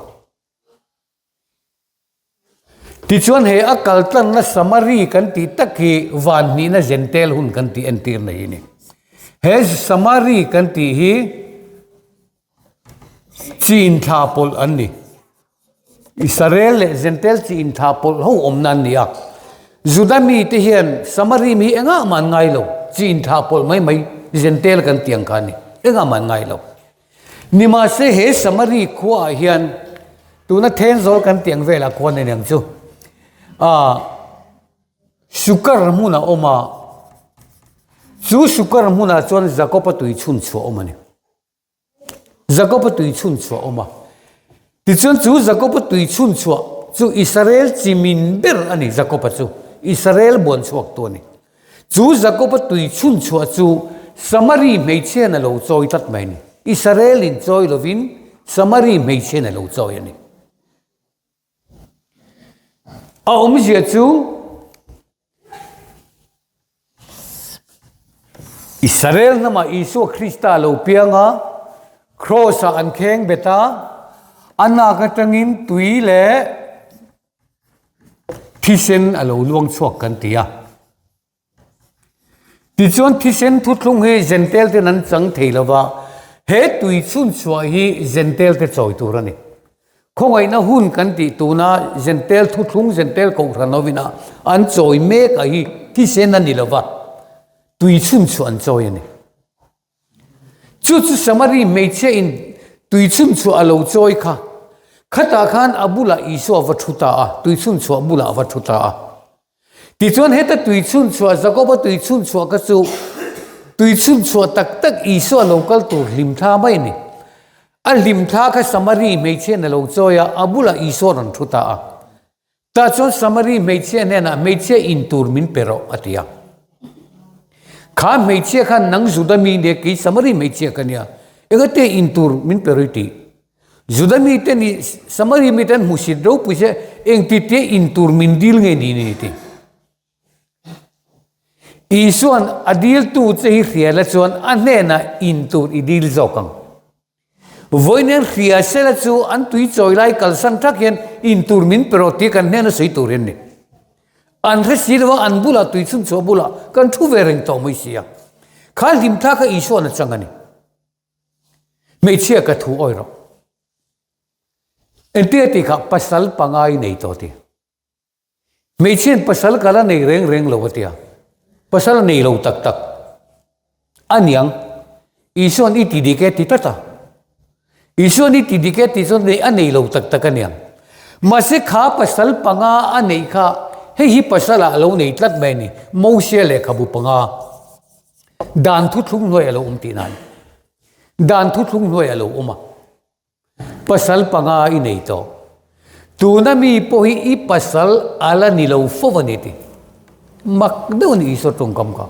Speaker 1: Tichuan he a kal tlanna Samari kan tih tak hi van hnihna Jentail hun kan tih entir nei a ni. He Samari kan tih hi chi inthla pawlh an ni. Israel leh Jentail chi inthla pawlh ho awmna an ni a. Juda mite hian Samari mi hi engah mah an ngai lo, chi inthla pawlh mai mai Jentail kan tih ang kha a ni, engah mah an ngai lo. Nimahse he Samari khuaah hian tuna Thenzawl kan tih ang velah khuan a ni ang chu, ah Sukar hmun a awm a, chu Sukar hmunah chuan Jakob-a tui chhun chhuah awm a ni. Jakob-a tui chhun chhuah awm a. Tichuan chu Jakob-a tui chhun chhuah chu Israel chi min ber a ni, Jakob-a chu Israel buan chhuaktu a ni. Chu Jakob-a tui chhun chhuah chu Samari hmeichhian a lo chawi tlat mai a ni. Israel-in chawi lovin Samari hmeichhian a lo chawi a ni. A awmzia chu Israel hnamah Isua Krista a lo piang a. Kraws-ah an kheng bet a, a nak atangin tui leh thisen a lo luang chhuak kan ti a. Tichuan thisen thuthlung hi Jentail ten an chang thei lo va, he tui chhunchhuah hi Jentail te chawi tur a ni. Khawngaihna hun kan tih tuna Jentail thuthlung Jentail kohhran hovina an chawi mek a hi thisen a ni lo va, tui chhunchhuah an chawi a ni. Chu chu Samari hmeichhia in tui chhunchhuah a lo chawi kha. Khatah khan a bulah Isua va thu ta a, tui chhunchhuah bulah a va thu ta a. Tichuan heta tui chhunchhuah, Jakoba tui chhunchhuah kha chu tui chhunchhuah tak tak Isua lo kal tur hlimthla mai a ni. A hlimthla kha Samari hmeichhiain a lo chawi a, a bulah Isua rawn thu ta a. Tah chuan Samari hmeichhia hnenah hmeichhia in tur min pe rawh a ti a. Kha hmeichhia khan nang Juda mi nia kei Samari hmeichhia ka nia, engate in tur min pe rawh i tih? Juda mite nih Samari mite an hmuhsit ropui che engtitia in tur min dil nge ni ni ti. Isuan a diltu che hi hria la chuan a hnenah in tur i dil zawk ang. Vawiin hria sela chu an tui chawi lai kalsan thak hian in tur min pe rawh tih kan hnena sawi tur hian ni. An hre si lo a, an bulah tui chhunchhuah bulah kan thu ve reng tawh mai si a. Kha hlimthla kha Isua'n a chang a ni. Hmeichhia ka thu awi rawh. Engtia tih kha pasal pangai nei tawh ti. Hmeichhiain pasal ka la nei reng reng lo a tia, pasal a nei lo tak tak a niang. Isua'n i ti dik e ti tlat a, Isua'n i ti dik e tih chuan neih a nei lo tak tak a niang. Mahse kha pasal panga a neih kha hei hi pasalah a lo nei tlat mai a ni, Mosia lehkhabu panga dan thuthlung hnuai a lo awm tihna a ni. Dan thuthlung hnuai a lo awm a. Pasal panga i nei tawh. Tuna mi pawh hi i pasal a la ni lo fo a ni ti. Mak deuh a ni Isua tawngkam kha.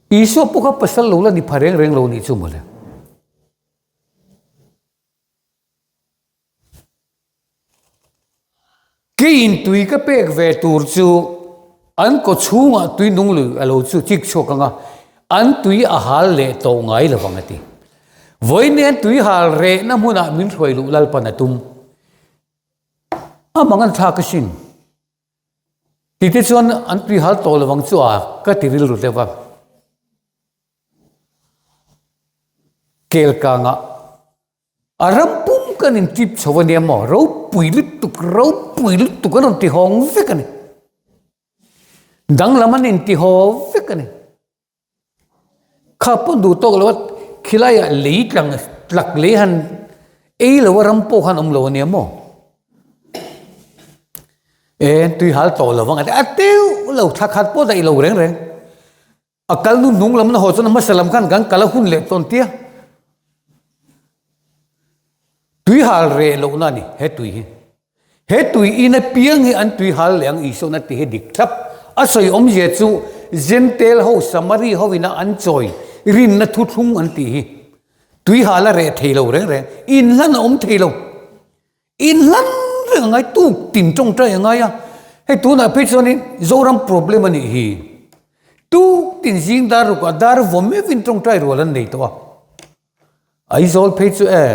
Speaker 1: Isua pawh kha pasal lo la ni pha reng reng lo nih chu mawle. Keiin tui ka pek ve tur chu an kaw chhungah tui nung lui a lo chu chik chhuak ang a, an tui a hal leh tawh ngai lo vang a ti. Vawiin hian tui hal rehna hmunah min hruai luh Lalpan a tum. A mang an thlak asin. Tite chuan an tui hal tawh lo vang chu a ka ti rilru deuh a. Kelkangah. A ram pum kan in tip chho a nia maw? Ropui lutuk, ropui lutuk an rawn ti hawng vek a ni. Danglam an inti haw vek a ni. Kha pawh duh tawk lo a, khilaiah lei tlang tlak lei han ei lo a ram pawh khan awm lo a nia maw? E tui hal tawh lo vang a ti, a teuh lo, thla khat pawh daih lo reng reng. A kal nu hnung lam na haw chuan a hmasa lam khan kan kal a hun leh tawn tia. Tui hal reh lohna a ni he tui hi. He tui in a piang hi an tui hal leh ang Isua'n a ti hi dik thlap. A sawi awmzia chu Jentail ho Samari ho ina an chawi rinna thuthlung an tih hi. Tui hal a reh thei lo reng reng. Inhlan a awm thei lo. Inhlan reng a ngai, tuk tin tawngtai a ngai a, hei tunah phei chuanin Zoram problem a nih hi. Tuk tin zing dar rukah dar vaw meuhin tawngtai rual an nei tawh a. Aizawl phei chu e,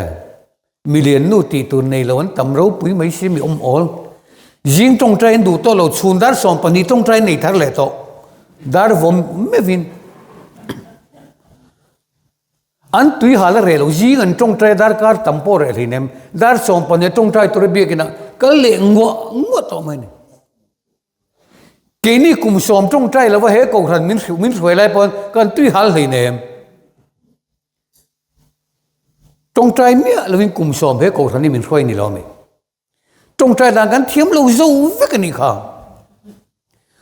Speaker 1: milian nu tih tur nei lo an tam ropui mai si mi awm awl. Zing tawngtai an duh tawh lo, chhun dar 12 tawngtai an nei thar leh tawh, dar vaw meuhin. An tui hal a reh lo, zing an tawngtai darkar tam pawh reh hlinem, dar 12 tawngtai tura biakinah kal leh nguah nguah tawh mai a ni. Keini kum sawm tawngtai lova he kohhran min hruh min hruai lai pawn kan tui hal hleinem. Tawngtai miah lovin kum sawm he kohhran hi min hruai ni lo a mi. Tawngtai dan kan thiam lo zo vek a nih kha.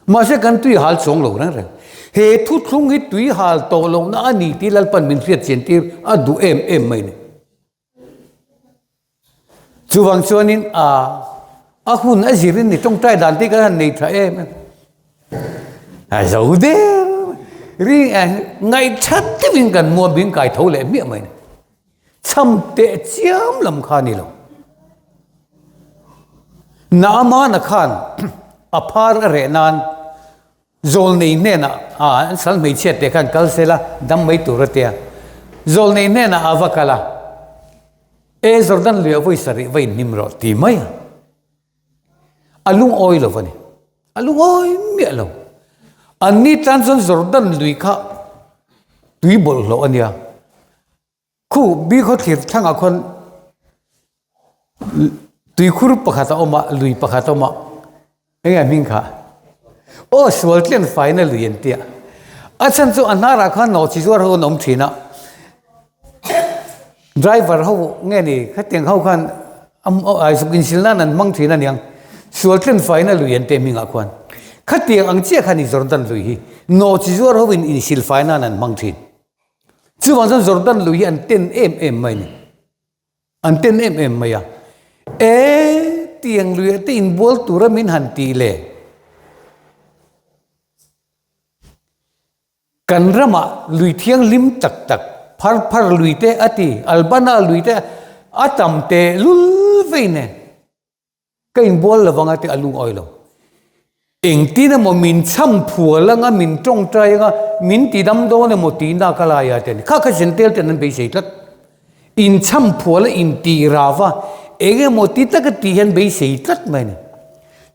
Speaker 1: Mahse kan tui hal chuang lo reng reng. He thuthlung hi tui hal tawh lohna a ni tih Lalpan min hriat chian tir a duh em em mai ni. Chuvang chuanin a a hun a zirin ni tawngtai dan te kan han nei tha em em. A zo der ri ngaihthat deuhin kan muam bing kai tho leh hmiah mai ni. Chham teh chiam lam kha a ni lo. Naamana khan a phar a reh nan Zawlnei hnenah a an sal hmeichhia te khan kal sela dam mai tur a tia. Zawlnei hnenah a va kal a, E Jordan lui ah vawi sarih va inhnim rawh ti mai a. A lungawi lo a ni. A lungawi miah lo. Anni tan chuan Jordan lui kha tui bawlhhlawh a nia. Khu bikhaw thlir thlangah khuan tuikhur pakhat a awm a, lui pakhat a awm a, enge a hming kha? Aw sual tlen faina lui an tia. A chhan chu a hnarah khan nawhchi zuar ho an awm thin a, driver ho nge ni khatiang ho khan zuk insil nan an hmang thin a niang, sual tlen faina lui an tia hmingah khuan. Khatiang ang chiah kha ni Jordan lui hi nawhchi zuar ho in insil fai nan an hmang thin. Chuvang chuan Jordan lui hi an ten em em mai a ni. An ten em em mai a. E tiang luiah te inbual tura min han tih le. Kan ramah lui thianghlim tak tak, phar phar lui te a ti, Albana lui te a tam teh lul vei nen. Ka inbual lo vanga tih a lungawi lo. Engtin emaw min chham phual anga, min tawngtai anga, min ti dam dawn emaw tihna ka lai a ti a ni. Kha kha Jentail ten an beisei tlat. In chham phual a, in tih rau va, eng emaw ti taka tih hian beisei tlat mai a ni.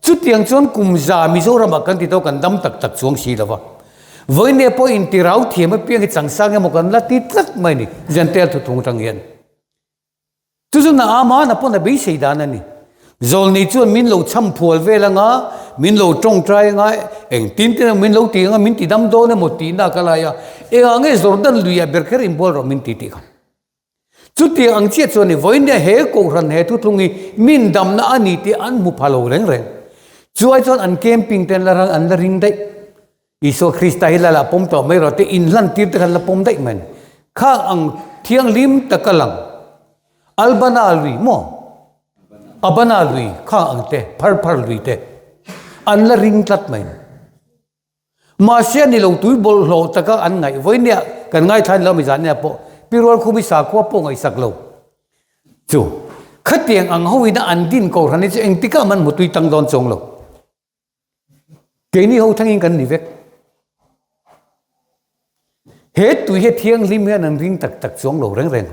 Speaker 1: Chutiang chuan kum za Mizoramah kan ti tawh kan dam tak tak chuang si lo va. Vawiin pawh inti rau thiam apiang hi changsang emaw kan la ti tlat mai a ni Jentail thuthung atang hian. Chu chu Naamana pawn a beisei dan a ni. Zawlnei chuan min lo chham phual vel anga, min lo tawngtai anga, engtin tin emaw min lo ti anga, min ti dam dawn emaw tihna ka lai a, engah nge Jordan luiah ber kher inbual rawh min ti tih kha. Chutiang ang chiah chuan i vawinia he kohhran he thuthlung hi min damna a ni tih an hmu pha lo reng reng. Chuai chuan an camping te an la an la ring daih. Isua Krista hi lal ah pawm tawh mai rawh te inhlan tir te khan la pawm daih mai a ni. Khang ang thianghlim taka lang Albana lui maw? Abana lui khang ang te, phar phar lui te an la ring tlat mai a ni. Mahse a ni lo tui bawlhhlawh taka an ngaih vawi nia kan ngaithla ni lo mi zan nia pawh Pi Rualkhumi sakhua pawh ngaihsak lo chu khatiang ang ho ina an din kohhran hi chu engtikah man hmu tui tang dawn chuang lo. Keini ho thangin kan ni vek. He tui hi thianghlim hian an ring tak tak chuang lo reng reng.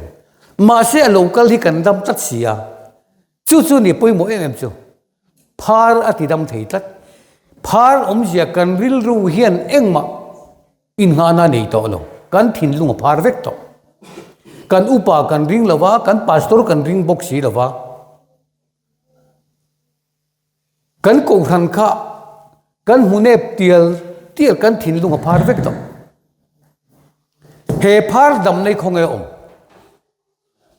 Speaker 1: Mahse a lo kal hi kan dam tlat si a. Chu chu ni pawimawh em em chu. Phar a ti dam thei tlat. Phar awmzia kan rilru hian engmah innghahna nei tawh lo. Kan thinlung a phar vek tawh. Kan upa kan ring lo va, kan pastor kan ring bawk si lo va. Kan kohhran kha kan hmu nep tial tial kan thinlung a phar vek tawh. He phar dam nei khaw nge a awm?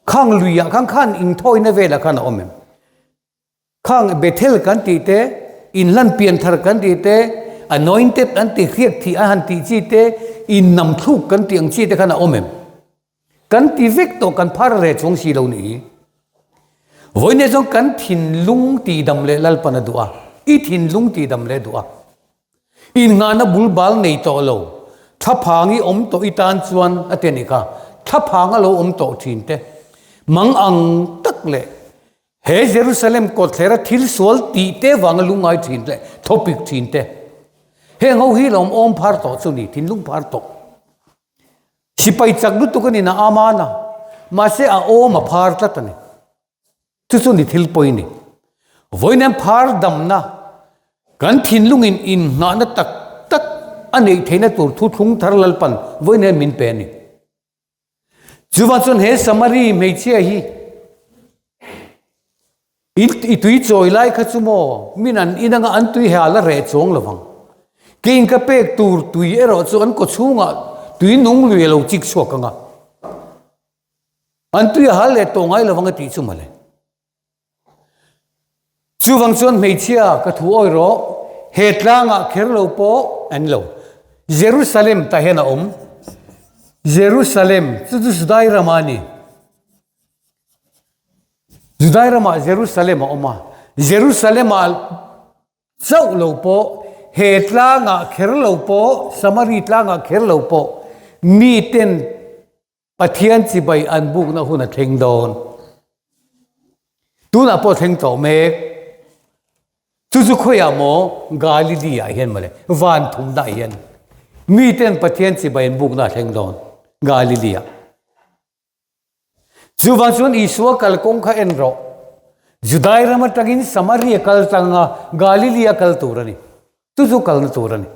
Speaker 1: Khang luiah khan khan inthawina velah khan a awm em? Khang Bethel kan tih te, inhlan pianthar kan tih te, anointed an ti hriak thih a han tih chi te, innamthluk kan tih ang chi te khan a awm em? Kan ti vek tawh kan phar re chuang si lo nih hi. Vawiin chuan kan thinlung tihdam leh Lalpan a duh a, i thinlung tihdam leh duh a. Innghahna bul bal nei tawh lo, thlaphang i awm tawh i tan chuan a ti a nih kha, thlaphang a lo awm tawh thin te, mang ang tak leh he Jerusalem kawtthler a thil sual tih te vanga lungngai thin leh thawpik thin te, heng ho hi lawm awm phar tawh chu ni, thinlung phar tawh. Sipai chak lutuk a ni na aman a, mahse a awm a phar tlat a ni. Chu chu ni thil pawi ni. Vawiin phar damna kan thinlungin inngahna tak tak a neih theihna tur thu thlung thar Lalpan vawiin min pe a ni. Chuvang chuan he Samari hmeichhia hi I tui chawi lai kha chu maw min an in anga an tui hal a reh chuang lo vang. Keiin ka pek tur tui erawh chu an kaw chhungah tui nung lui a lo chik chhuak anga an tui a hal leh tawh ngai lo vang a tih chu mawle. Chuvang chuan hmeichhia ka thu awi rawh he tlangah kher lo pawh an lo. Jerusalem tah hian a awm. Jerusalem chu chu Judai rama a ni. Judai ramah Jerusalem a awm a, Jerusalem-ah chauh lo pawh, he tlangah kher lo pawh, Samari tlangah kher lo pawh, miten Pathian chibai an bukna hun a thleng dawn. Tunah pawh a thleng tawh mek. Chu chu khawiah maw Galili ah hian mawle, van thumna ah hian miten Pathian chibai an bukna a thleng dawn Galili ah. Chuvang chuan Isua kalkawng kha en rawh. Judai ram atangin Samaria kal tanga Galili a kal tur a ni. Chu chu kalna tur a ni.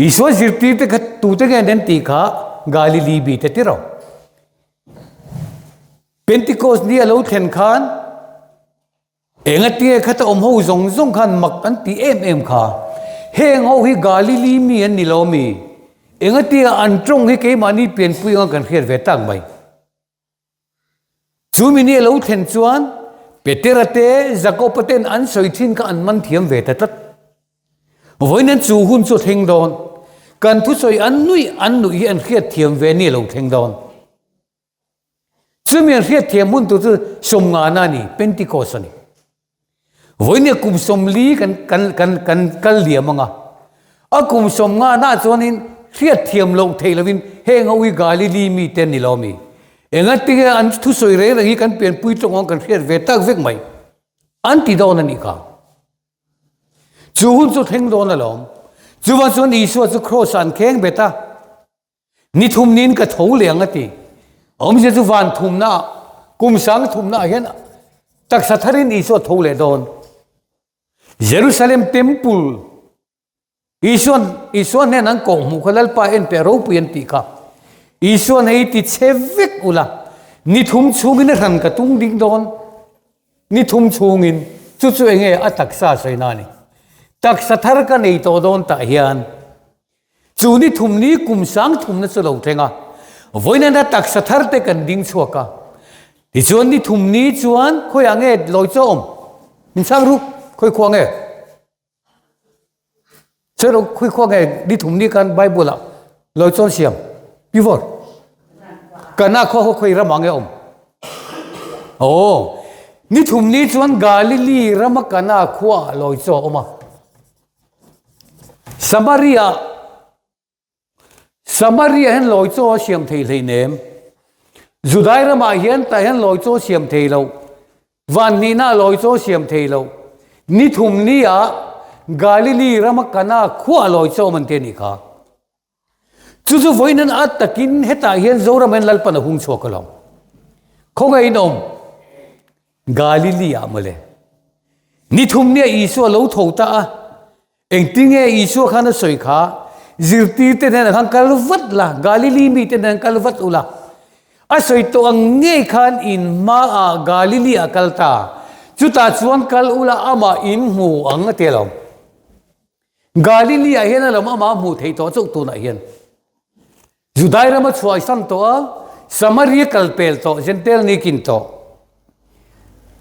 Speaker 1: Isua zirtirte kha tute nge an tih kha Galili bite ti rawh. Pentecost ni a lo thlen khan Engatinge khata awm ho zawng zawng khan mak an ti em em kha? Heng ho hi Galili mi an ni lo mi? Engatinge an tawng hi keimahni pianpui anga kan hriat ve tak mai? Chu mi ni a lo thlen chuan Petera te, Jakoba ten an sawi thin kha an man thiam ve ta tlat. Vawiin chu hun chu a thleng dawn. Kan thusawi an nuih an nuih hi an hriat thiam ve ni a lo thleng dawn. Chumi an hriatthiam hun tur chu sawmngana a ni, Pentecost a ni. Vawinia kum sawmli kan kan kan kan kal liam anga, a kum sawmngana chuanin hriatthiam loh theih lovin heng ho hi Galili mite an ni lo ami? Engatinge an thusawi reng reng hi kan pianpui tawng ang kan hriat ve tak vek mai an ti dawn a nih kha. Chu hun chu thleng dawn alawm. Chuvang chuan Isua chu Kraws ah an kheng bet a. Ni thum niin ka tho leh ang a ti. Awmzia chu van thumna ah, kum sang thumna ah hian taksa tharin Isua tho leh dawn. Jerusalem Temple Isuan Isua hnen an kawh hmuh kha Lalpa en teh ropui an tih kha. Isuan hei ti chhe vek ula, ni thum chhungin a hran ka tung ding dawn. Ni thum chhungin chu chu enge a taksa sawina a ni. Taksa thar ka nei tawh dawn tah hian Chu ni thum ni kum sang thumna chu lo thleng a, vawiinana taksa thar te kan ding chhuak a. Tichuan ni thum ni chuan khawiah nge lawi chaw awm? Min chhang ru, khawi khua nge? Sawi rawh, khawi khua nge ni thum ni khan Bible ah lawi chaw an siam? Pivor. Kana khua khaw khawi ramah nge awm? Aw, ni thum ni chuan Galili rama Kana khua ah lawi chaw a awm a. Samaria Samaria hian lawi chaw a siam thei hleinem. Judai ramah hian tah hian lawi chaw siam thei lo. Van hnihna lawi chaw siam thei lo. Ni thum ni ah Galili rama Kana khuah lawi chaw man te a nih kha. Chu chu vawiin an at takin hetah hian Zoram hian Lalpan a hung chhuak alawm. Khawngaih in awm Galili ah mawle. Ni thum nia Isua lo tho ta a, engtinge Isua khan a sawi kha, zirtir te hnenah khan kal vat la, Galili mi te hnenah kal vat ula. A sawi tawh ang ngei khan in hmaah Galili ah kal ta, chutah chuan kal ula amah in hmu ang a ti alawm. Galili ah hian a lam amah hmuh theih tawh chauh tunah hian Judai rama chhuah san tawh a, Samaria kal pel tawh, Jentail ni kin tawh.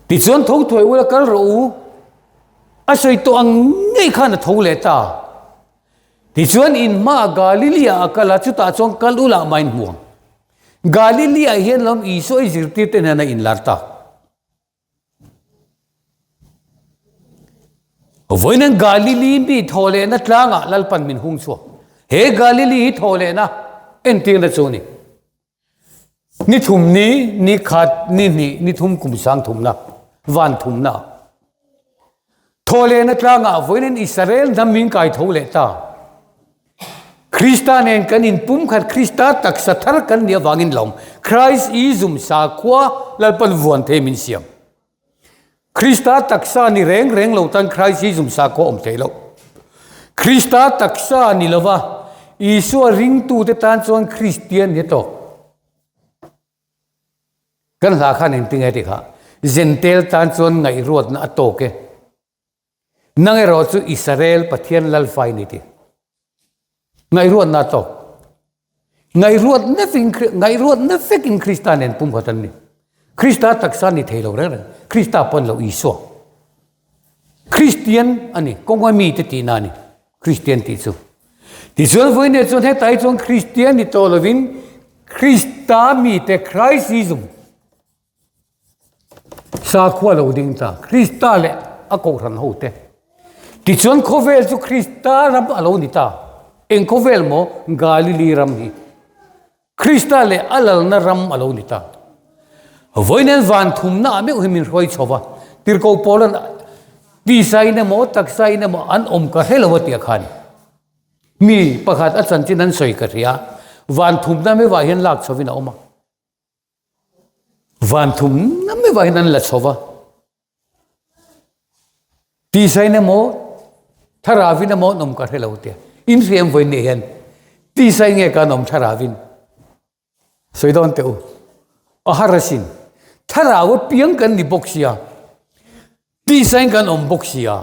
Speaker 1: Tichuan tho thuai ula kal rawh u, a sawi tawh ang ngei khan a tho leh ta. Tichuan in hmaah Galili ah a kal a, chutah chuan kal ula amah in hmu ang. Galili ah hian lam Isua i zirtir te nen a inlar ta. Vawiin Galili mi thawhlehna tlangah Lalpan min hung chhuak. He Galili hi thawhlehna entirna chu a ni. Ni thum ni, ni khat, ni hnih, ni thum kum sang thumna, van thumna. Thawhlehna tlangah vawiin Israel hnam min kai tho leh ta. Krista nen kan inpumkhat, Krista taksa thar kan nih avangin lawm. Christ ism sakhua Lalpan vuan thei min siam. Krista taksa ni reng reng lo tan Christ ism sakhua awm thei lo. Krista taksa ni lova Isua ringtute tan chuan Kristian ni tawk. Kan hla khan engtinge ti kha? Jentail tan chuan ngaihruatna a tawk e. Nang erawh chu Israel Pathian Lalfa i ni ti. Ngaihruatna a tawk. Ngaihruatna vin ngaihruatna vekin Krista nen pumkhat an ni. Krista taksa ni thei lo reng reng. Krista pawn lo Isua. Kristian a ni. Kawnga mite tihna a ni. Kristian tih chu. Tichuan vawiin chuan hetlai chuan Kristian ni tawh lovin Krista mite Christism Sakhua lo ding ta, Krista leh a kohhran ho te. Tichuan khawvel chu Krista ram a lo ni ta. Eng khawvel maw? Galili ram hi. Krista leh a lalna ram a lo ni ta. Vawiin van thumna ah meuh hi min hruai chho va. Tirhkoh Paula'n. Tisa in emaw taksa in emaw an awm ka hre lo a tih khan mi pakhat a chanchin an sawi ka hria van thumna meuhah hian lak chhovin a awm a van thumna meuhah hian an la chho va tisa in emaw thlarau in emaw an awm ka hre lo tia in hriam vawiin nih hian tisa in nge kan awm thlarau in Sawi dawn teh u. A har asin. Thlarau apiang kan ni bawk sia. Tisain kan awm bawk sia.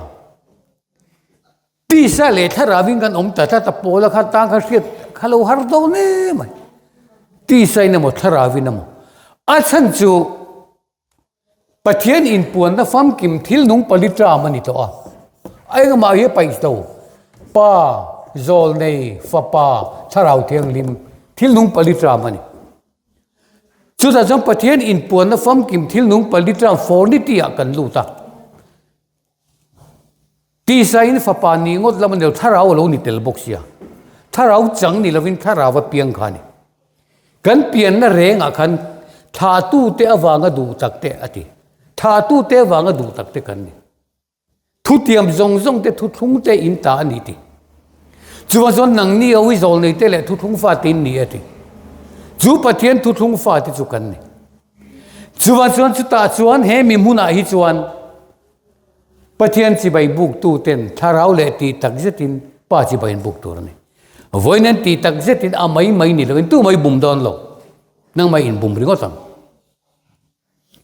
Speaker 1: Tisa leh thlarauin kan awm ta tlat a pawl a kha tang kha hriat kha lo har dawn em mai. Tisain emaw thlarauin emaw. A chhan chu Pathian inpuanna famkim thil nung pali ṭam a ni tawh a, a engmah hi a paih lo. Pa, Zawlnei, Fapa, Thlarau Thianghlim, thil nung pali ṭam a ni. Chutah chuan Pathian inpuanna famkim thil nung pali ṭam fornity ah kan lut a. Tisain Fapa ni ngawt lam a ni lo, Thlarau a lo ni tel bawk sia. Thlarau chang ni lovin Thlarau a piang kha a ni. Kan pianna rengah khan thlahtute avanga duh tak te a ti. Thlahtute avanga duh tak te kan ni. Thutiam zawng zawng te thuthlung te in ta a ni ti. Chuvang chuan nangni ho hi zawlnei te leh thuthlung fate in ni a ti. Chu Pathian thuthlung fate chu kan ni. Chuvang chuan chutah chuan he mi hmunah hi chuan Pathian chibai buktu ten thlarau leh tih tak zetin Pa chibai an buk tur a ni. Vawiin an tih tak zetin a mai mai ni loin tu mai bum dawn lo. Nang mai in bum ringawt ang.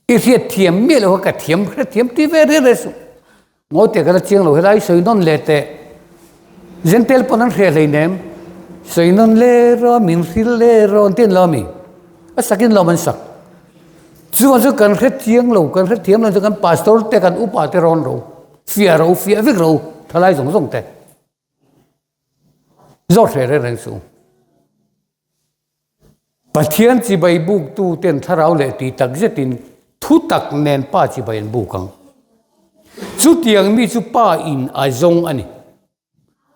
Speaker 1: I hriat thiam miah lo kha ka thiam hrethiam ti ve reng reng suh. Ngawi teh ka la chiang lo helai sawi nawn leh teh. Zentel pawn an hriat hleinem. Sawi nawn leh rawh, min hrilh leh rawh an ti an lo a mi? A sakin lawm an sak. Chuvang chu kan hre chiang lo, kan hre thiam lo chu kan pastor te, kan upa te rawn ro, fiah ro, fiah vek ro, thalai zawng zawng te. Zawt hreh reng reng suh. Pathian chibai buktu ten thlarau leh tih tak zetin thu tak nen pa chibai an buk ang. Chutiang mi chu pa in a zawng a ni.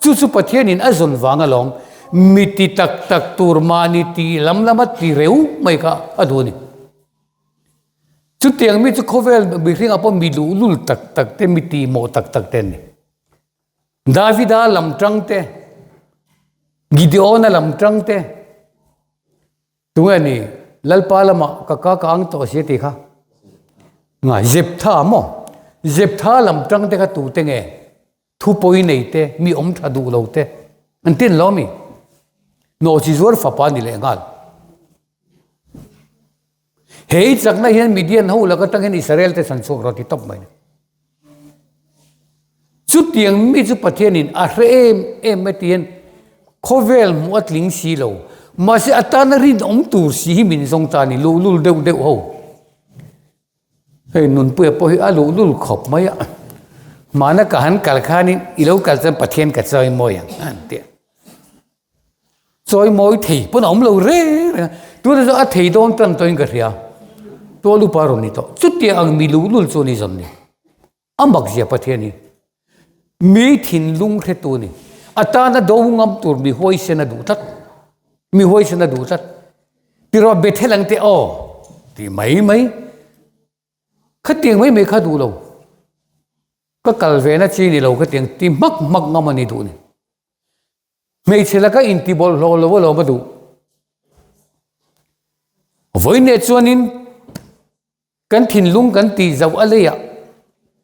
Speaker 1: Chu chu Pathianin a zawn vang alawm, mi ti tak tak tur mahni tih lam lama ti reu mai kha a duh a ni. Chutiang mi chu khawvel mihringah pawh mi luhlul tak tak te, mi tihmawh tak tak te an ni. Davida lam tang te, Gideona lam tang te, Tunge ni Lalpa lamah ka ka ka ang tawh si a ti kha? Nga Zeptha maw? Zeptha lam tang te kha tute nge? Thupawi nei te, mi awm tha duh lo te an tin lo mi? Nawhchi zuar fapa ni leh nghal. He i chakna hian Midian ho laka tangin Israel te chhan chhuak rawh ti tawp mai. Chutiang mi chu Pathianin a hre em em mai ti hian khawvel hmuh a tling si lo. Mahse a tana rinawm tur si hi min zawng ta a ni, luhlul deuh deuh ho. Hei Nunpuia pawh hi a luhlul khawp mai a, hmana ka han kal khanin i lo kal chuan Pathian ka chawimawi ang a han ti a. Chawimawi thei pawn a awm lo reng reng a, tunah chuan a thei dawn tan tawhin ka hria, tual upa rawn ni tawh. Chutiang ang mi luhlul chu a ni zawn ni. A mak zia Pathian hi mi thinlung hretu a ni. A tana do ngam tur mi huaisen a duh tlat. Mi huaisen a duh tlat. Tirawh Bethel ang te aw ti mai mai. Khatiang mai mai kha duh lo. Ka kal ve na chi ni lo khatiang ti hmak hmak ngam a ni duh ni. Hmeichhe laka inti bawlhhlawh lo alawm a duh. Vawiineh chuanin Kan thinlung kan tih zauh a leiah,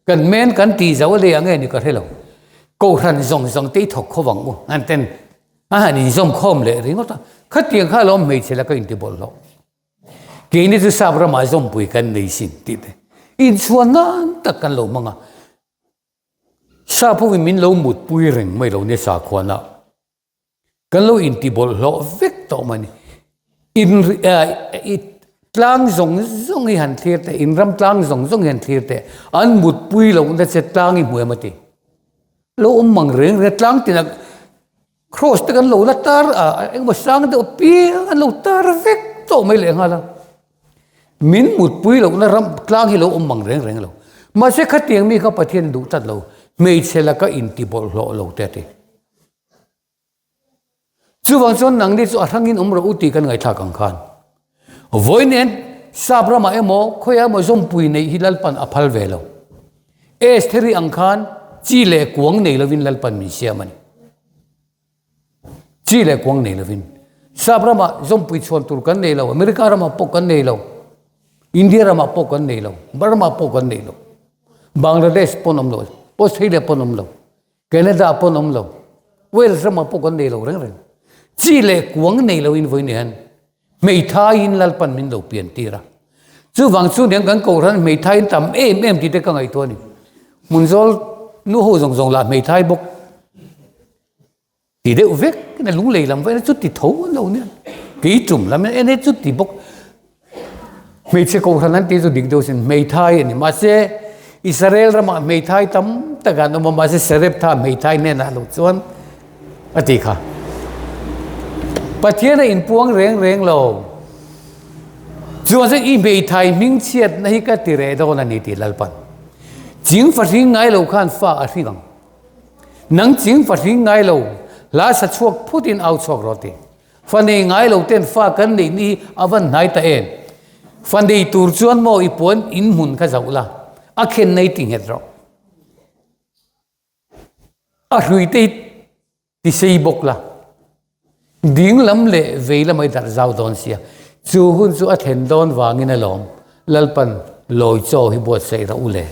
Speaker 1: kan men kan tih zauh a leiah nge ni ka hre lo. Kohhran zawng zawng te i thawk kho vang u an ten a han inzawm khawm leh ringawt a. Khatiang kha alawm hmeichhe laka inti bawlhhlawh. Keini chu sap ramah zawmpui kan nei sin tih te inchhuan nan tak kan lo hmang a. Sap hovin min lo mutpui reng mai lo nia sakhuanah. Kan lo inti bawlhhlawh vek tawh mai a ni. In i tlang zawng zawng hi han thlir teh, in ram tlang zawng zawng hi han thlir teh, an mutpui lohna che tlang i hmu em a ti. Lo awm mang reng reng a, tlang tinah cross te kan lo la tar a, engemaw sang deuh apiang an lo tar vek tawh mai lehnghal a. Min mutpui lohna ram tlang hi lo awm mang reng reng lo. Mahse khatiang mi kha Pathian duh tlat lo, hmeichhe laka inti bawlhhlawh lo te a ti. Chuvang chuan nangni chu a hrangin awm rawh u tih kan ngaihthlak ang khan vawi nen sap ramah emaw khawiah emaw zawmpui neih hi Lalpan a phal ve lo. Estheri ang khan chi leh kuang nei lovin Lalpan min siam a ni. Chi leh kuang nei lovin. Sap ramah zawmpui chhuan tur kan nei lo, America ramah pawh kan nei lo, India ramah pawh kan nei lo, Burma pawh kan nei lo, Bangladesh pawn awm lo, Australia pawn awm lo, Canada pawn awm lo, Wales ramah pawh kan nei lo reng reng. Chi leh kuang nei loin vawiin hian hmeithaiin Lalpan min lo pian tir a. Chuvang chu niang kan kohhran hmeithaiin tam em em tih te ka ngaihtuah a ni. Hmunzawl nu ho zawng zawng lah hmeithai bawk ti deuh vek a lunglei lam vek chu ti tho an lo nia. Kei tum lam en e chu ti bawk. Hmeichhe kohhran an tih chu dik deuh sin hmeithai a ni. Mahse Israel ramah hmeithai tam tak an awm a, mahse Sareptha hmeithai hnenah lo chuan a ti kha. Pathian a inpuang reng reng lo. Chuan chuan i hmeithai hmingchhiatna hi ka ti reh dawn a ni tih Lalpan. Ching fahring ngai lo khan fa a hring ang. Nang ching fahring ngai lo hla sa chhuak phutin au chhuak rawh ti. Fa nei ngai lo ten fa kan neih ni hi a van hnai ta em? Fa nei tur chuan maw i puan in hmun kha zoh la, a khen nei ti nghet rawh. A hrui te hi ti sei bawk la, ding lam leh vei lamah i darh zau dawn sia. Chu hun chu a thlen dawn vangin alawm Lalpan lawi chaw hi buatsaih rawh u le.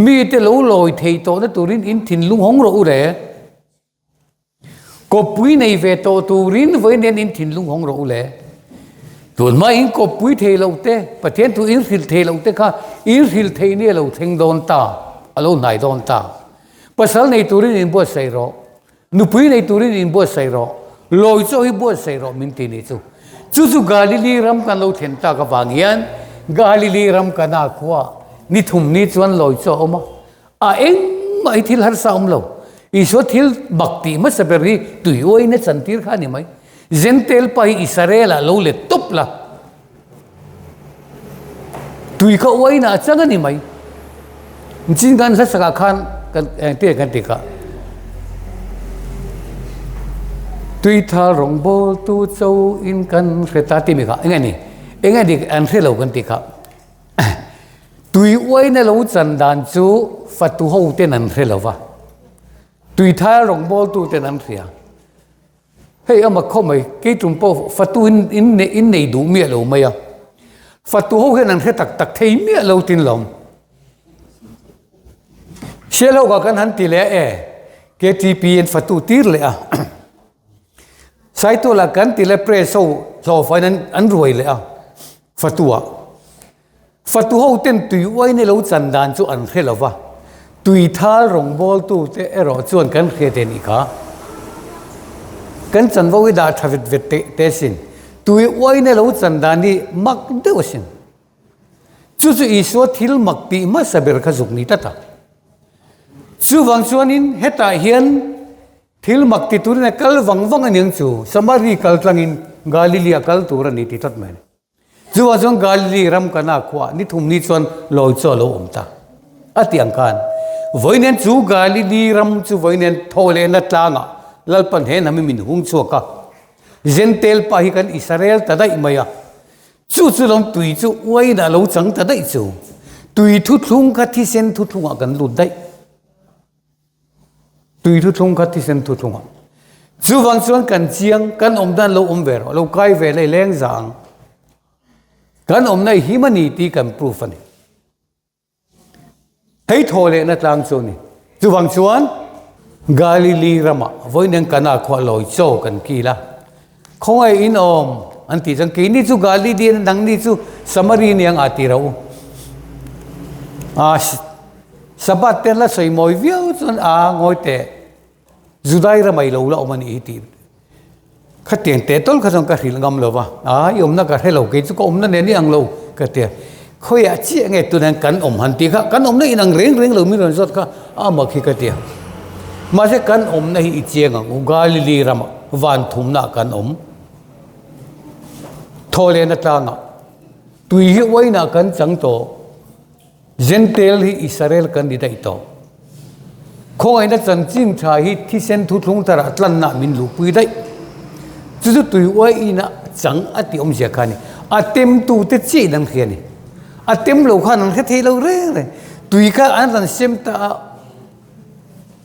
Speaker 1: Mite lo lawi thei tawhna turin in thinlung hawng rawh u le. Kawppui nei ve tawh turin vawiin hian in thinlung hawng rawh u le. Tunhma in kawppui thei loh te, Pathian thu in hrilh thei loh te kha in hrilh theih ni a lo thleng dawn ta, a lo hnai dawn ta. Pasal nei turin in buatsaih rawh, nupui nei turin in buatsaih rawh, lawi chaw hi buatsaih rawh min ti ni chu. Chu chu Galili ram kan lo thlen tak avang hian Galili ram Kana khua ni thum ni chuan lawi chaw a awm a. A engmah hi thil harsa awm lo. Isua thil mak tih hmasa ber hi tui uain a chantir kha a ni mai. Jentail pa hi Israel ah lo let tawp la. Tui kha uain ah a chang a ni mai. Nichin kan hla sakah khan kan engtin kan ti kha. Tui thal rawngbawl tu cho in kan hre ta timi kha eng a ni? Eng a ni an hre lo kan ti kha. Tui uaina lo chan dan chu fatu ho ten an hre lo va, tui thar rawngbawltu ten an hria. Hei ama khaw mai, kei tum pawh fatu in in in nei duh miah lo mai a, fatu ho hian an hre tak tak thei miah lo tin lawm. Sial ho kha kan han ti leh e, KTP an fatu tir leh a. Saituala kan ti leh press ho hlawhfain an an ruai leh a. Fatua. Fatu ho ten tui uaina lo chan dan chu an hre lo va, tui thal rawngbawltu te erawh chuan kan hria te nih kha. Kan chanvo hi dah tha vet vet teh te sin. Tui uaina lo chan dan hi mak deuh asin. Chu chu Isua thil mak tih hmasa ber kha zuk ni tlat a. Chuvang chuanin hetah hian Thil mak ti turin a kal vang vang a niang chu, Samari kal tlangin Galilee a kal tur a ni ti tlat mai a ni. Chuvang chuan Galilee ram Kana khuaah ni thum ni chuan lawi chu a lo awm ta. A tih ang khan, vawiin chu Galilee ram chu vawiin thawhlehna tlangah Lalpan he hnam hi min hung chhuak a, Jentail pa hi kan Israel ta daih mai a, chu chu lawm tui chu uainah a lo chang ta daih chu, tui thuthlung kha thisen thuthlungah kan lut daih. Tui thuthlung kha thisen thuthlung ah. Chuvang chuan kan chiang, kan awm dan lo awm ve rawh, lo kai ve lei leng za ang. Kan awmna i him a ni tih kan proof a ni. Hei thaw lehna tlang chu a ni. Chuvang chuan Galilee ramah vawiin Kana khua lawi chaw kan kil a. Khawngaih in awm an tih chuan keini chu Galilee a nangni chu Samari nia ngah ti ro. Sabbath te an la sawi mawi viau chuan a ngawi teh Judai ramai lo la awm a nih hi tih khatiang teh tawlh kha chuan ka hrilh ngam lo va, a i awmna ka hre lo kei chu ka awmna nen i ang lo ka ti a, khawiah chiah nge tunah hian kan awm han tih kha kan awmna inang reng reng lo mi rawn zawt kha a mak hi ka ti a, mahse kan awmna hi i chiang ang u Galilee ramah van thumnaah kan awm thawhlehna tlangah tui hi uainah kan chang tawh. Jentail hi Israel kan ni daih tawh. Khawngaihna chanchin tha hi thisen thuthlung tharah tlanna min luhpui daih. Chu chu tui uai ina chang a tih awmzia kha a ni. A temtute chiah in an hria a ni. A tem lo khan an hre thei lo reng reng. Tui kha an rawn sem ta a,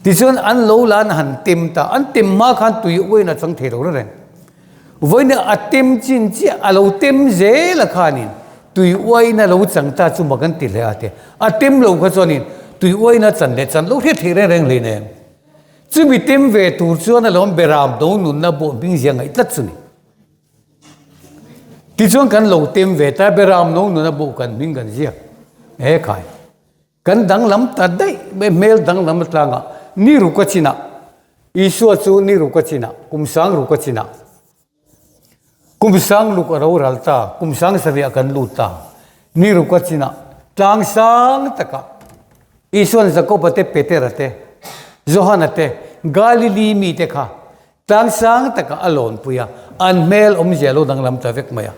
Speaker 1: tichuan an lo la an han tem ta, an tem hma khan tui uain a chang thei lo reng. Vawiin a tem chin chiah a lo tem zel a khanin tui uain a lo chang ta chu mak an ti hle a te. A tem lo kha chuanin tui uain a chan leh chan lo hriat theih reng reng hlei nen. Chumi tem ve tur chuan a lo beram do nunna bawh hming zia ngaih tlat chu ni. Tichuan kan lo tem ve ta beram no nuna bawh kan hming kan ziak he khai. Kan danglam ta daih mai hmel danglam atlanga ni ruk a chinah Isua chu ni ruk a chinah kum sang ruk a chinah kum sang luk a ro ral ta kum sang sarih kan lut ta ni ruk a chinah tlang sang takah Isuan Jakoba te Petera te Johana te Galili mi te kha tlang sang takah a lawnpui a an hmel awmzia lo danglam ta vek mai a.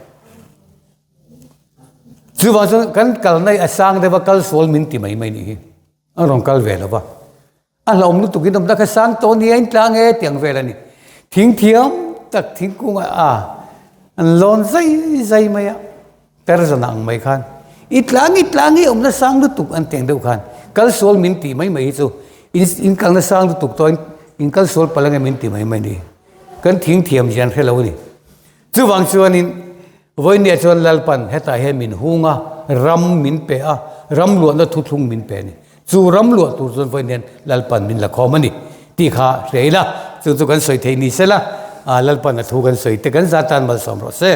Speaker 1: Chuvang chuan kan kalna hi a sang deuh a, kal sual min ti mai mai nih hi. An rawn kal ve lo va. A hlauhawm lutuk in awmna kha sang tawh nia in tlang e tih ang vel a ni. Thing thiam tak thingkung ah a an lawn zai zai mai a, Tarzan ang mai khan i tlang i tlang i awmna sang lutuk an tih ang deuh khan kal sual min tih mai mai hi chu in in kalna sang lutuk tawh in in kal sual palh ange min ti mai mai ni. Kan thing thiam zia an hre lo a ni. Chuvang chuanin vawinia chuan Lalpan hetah hian min hung a, ram min pe a, ram luahna thuthlung min pe a ni. Chu ram luah tur chuan vawiin hian Lalpan min la khawm a ni tih kha hria ila, chu chu kan sawi thei ni sela, Lalpan a thu kan sawi te kan zat tan malsawm rawh se.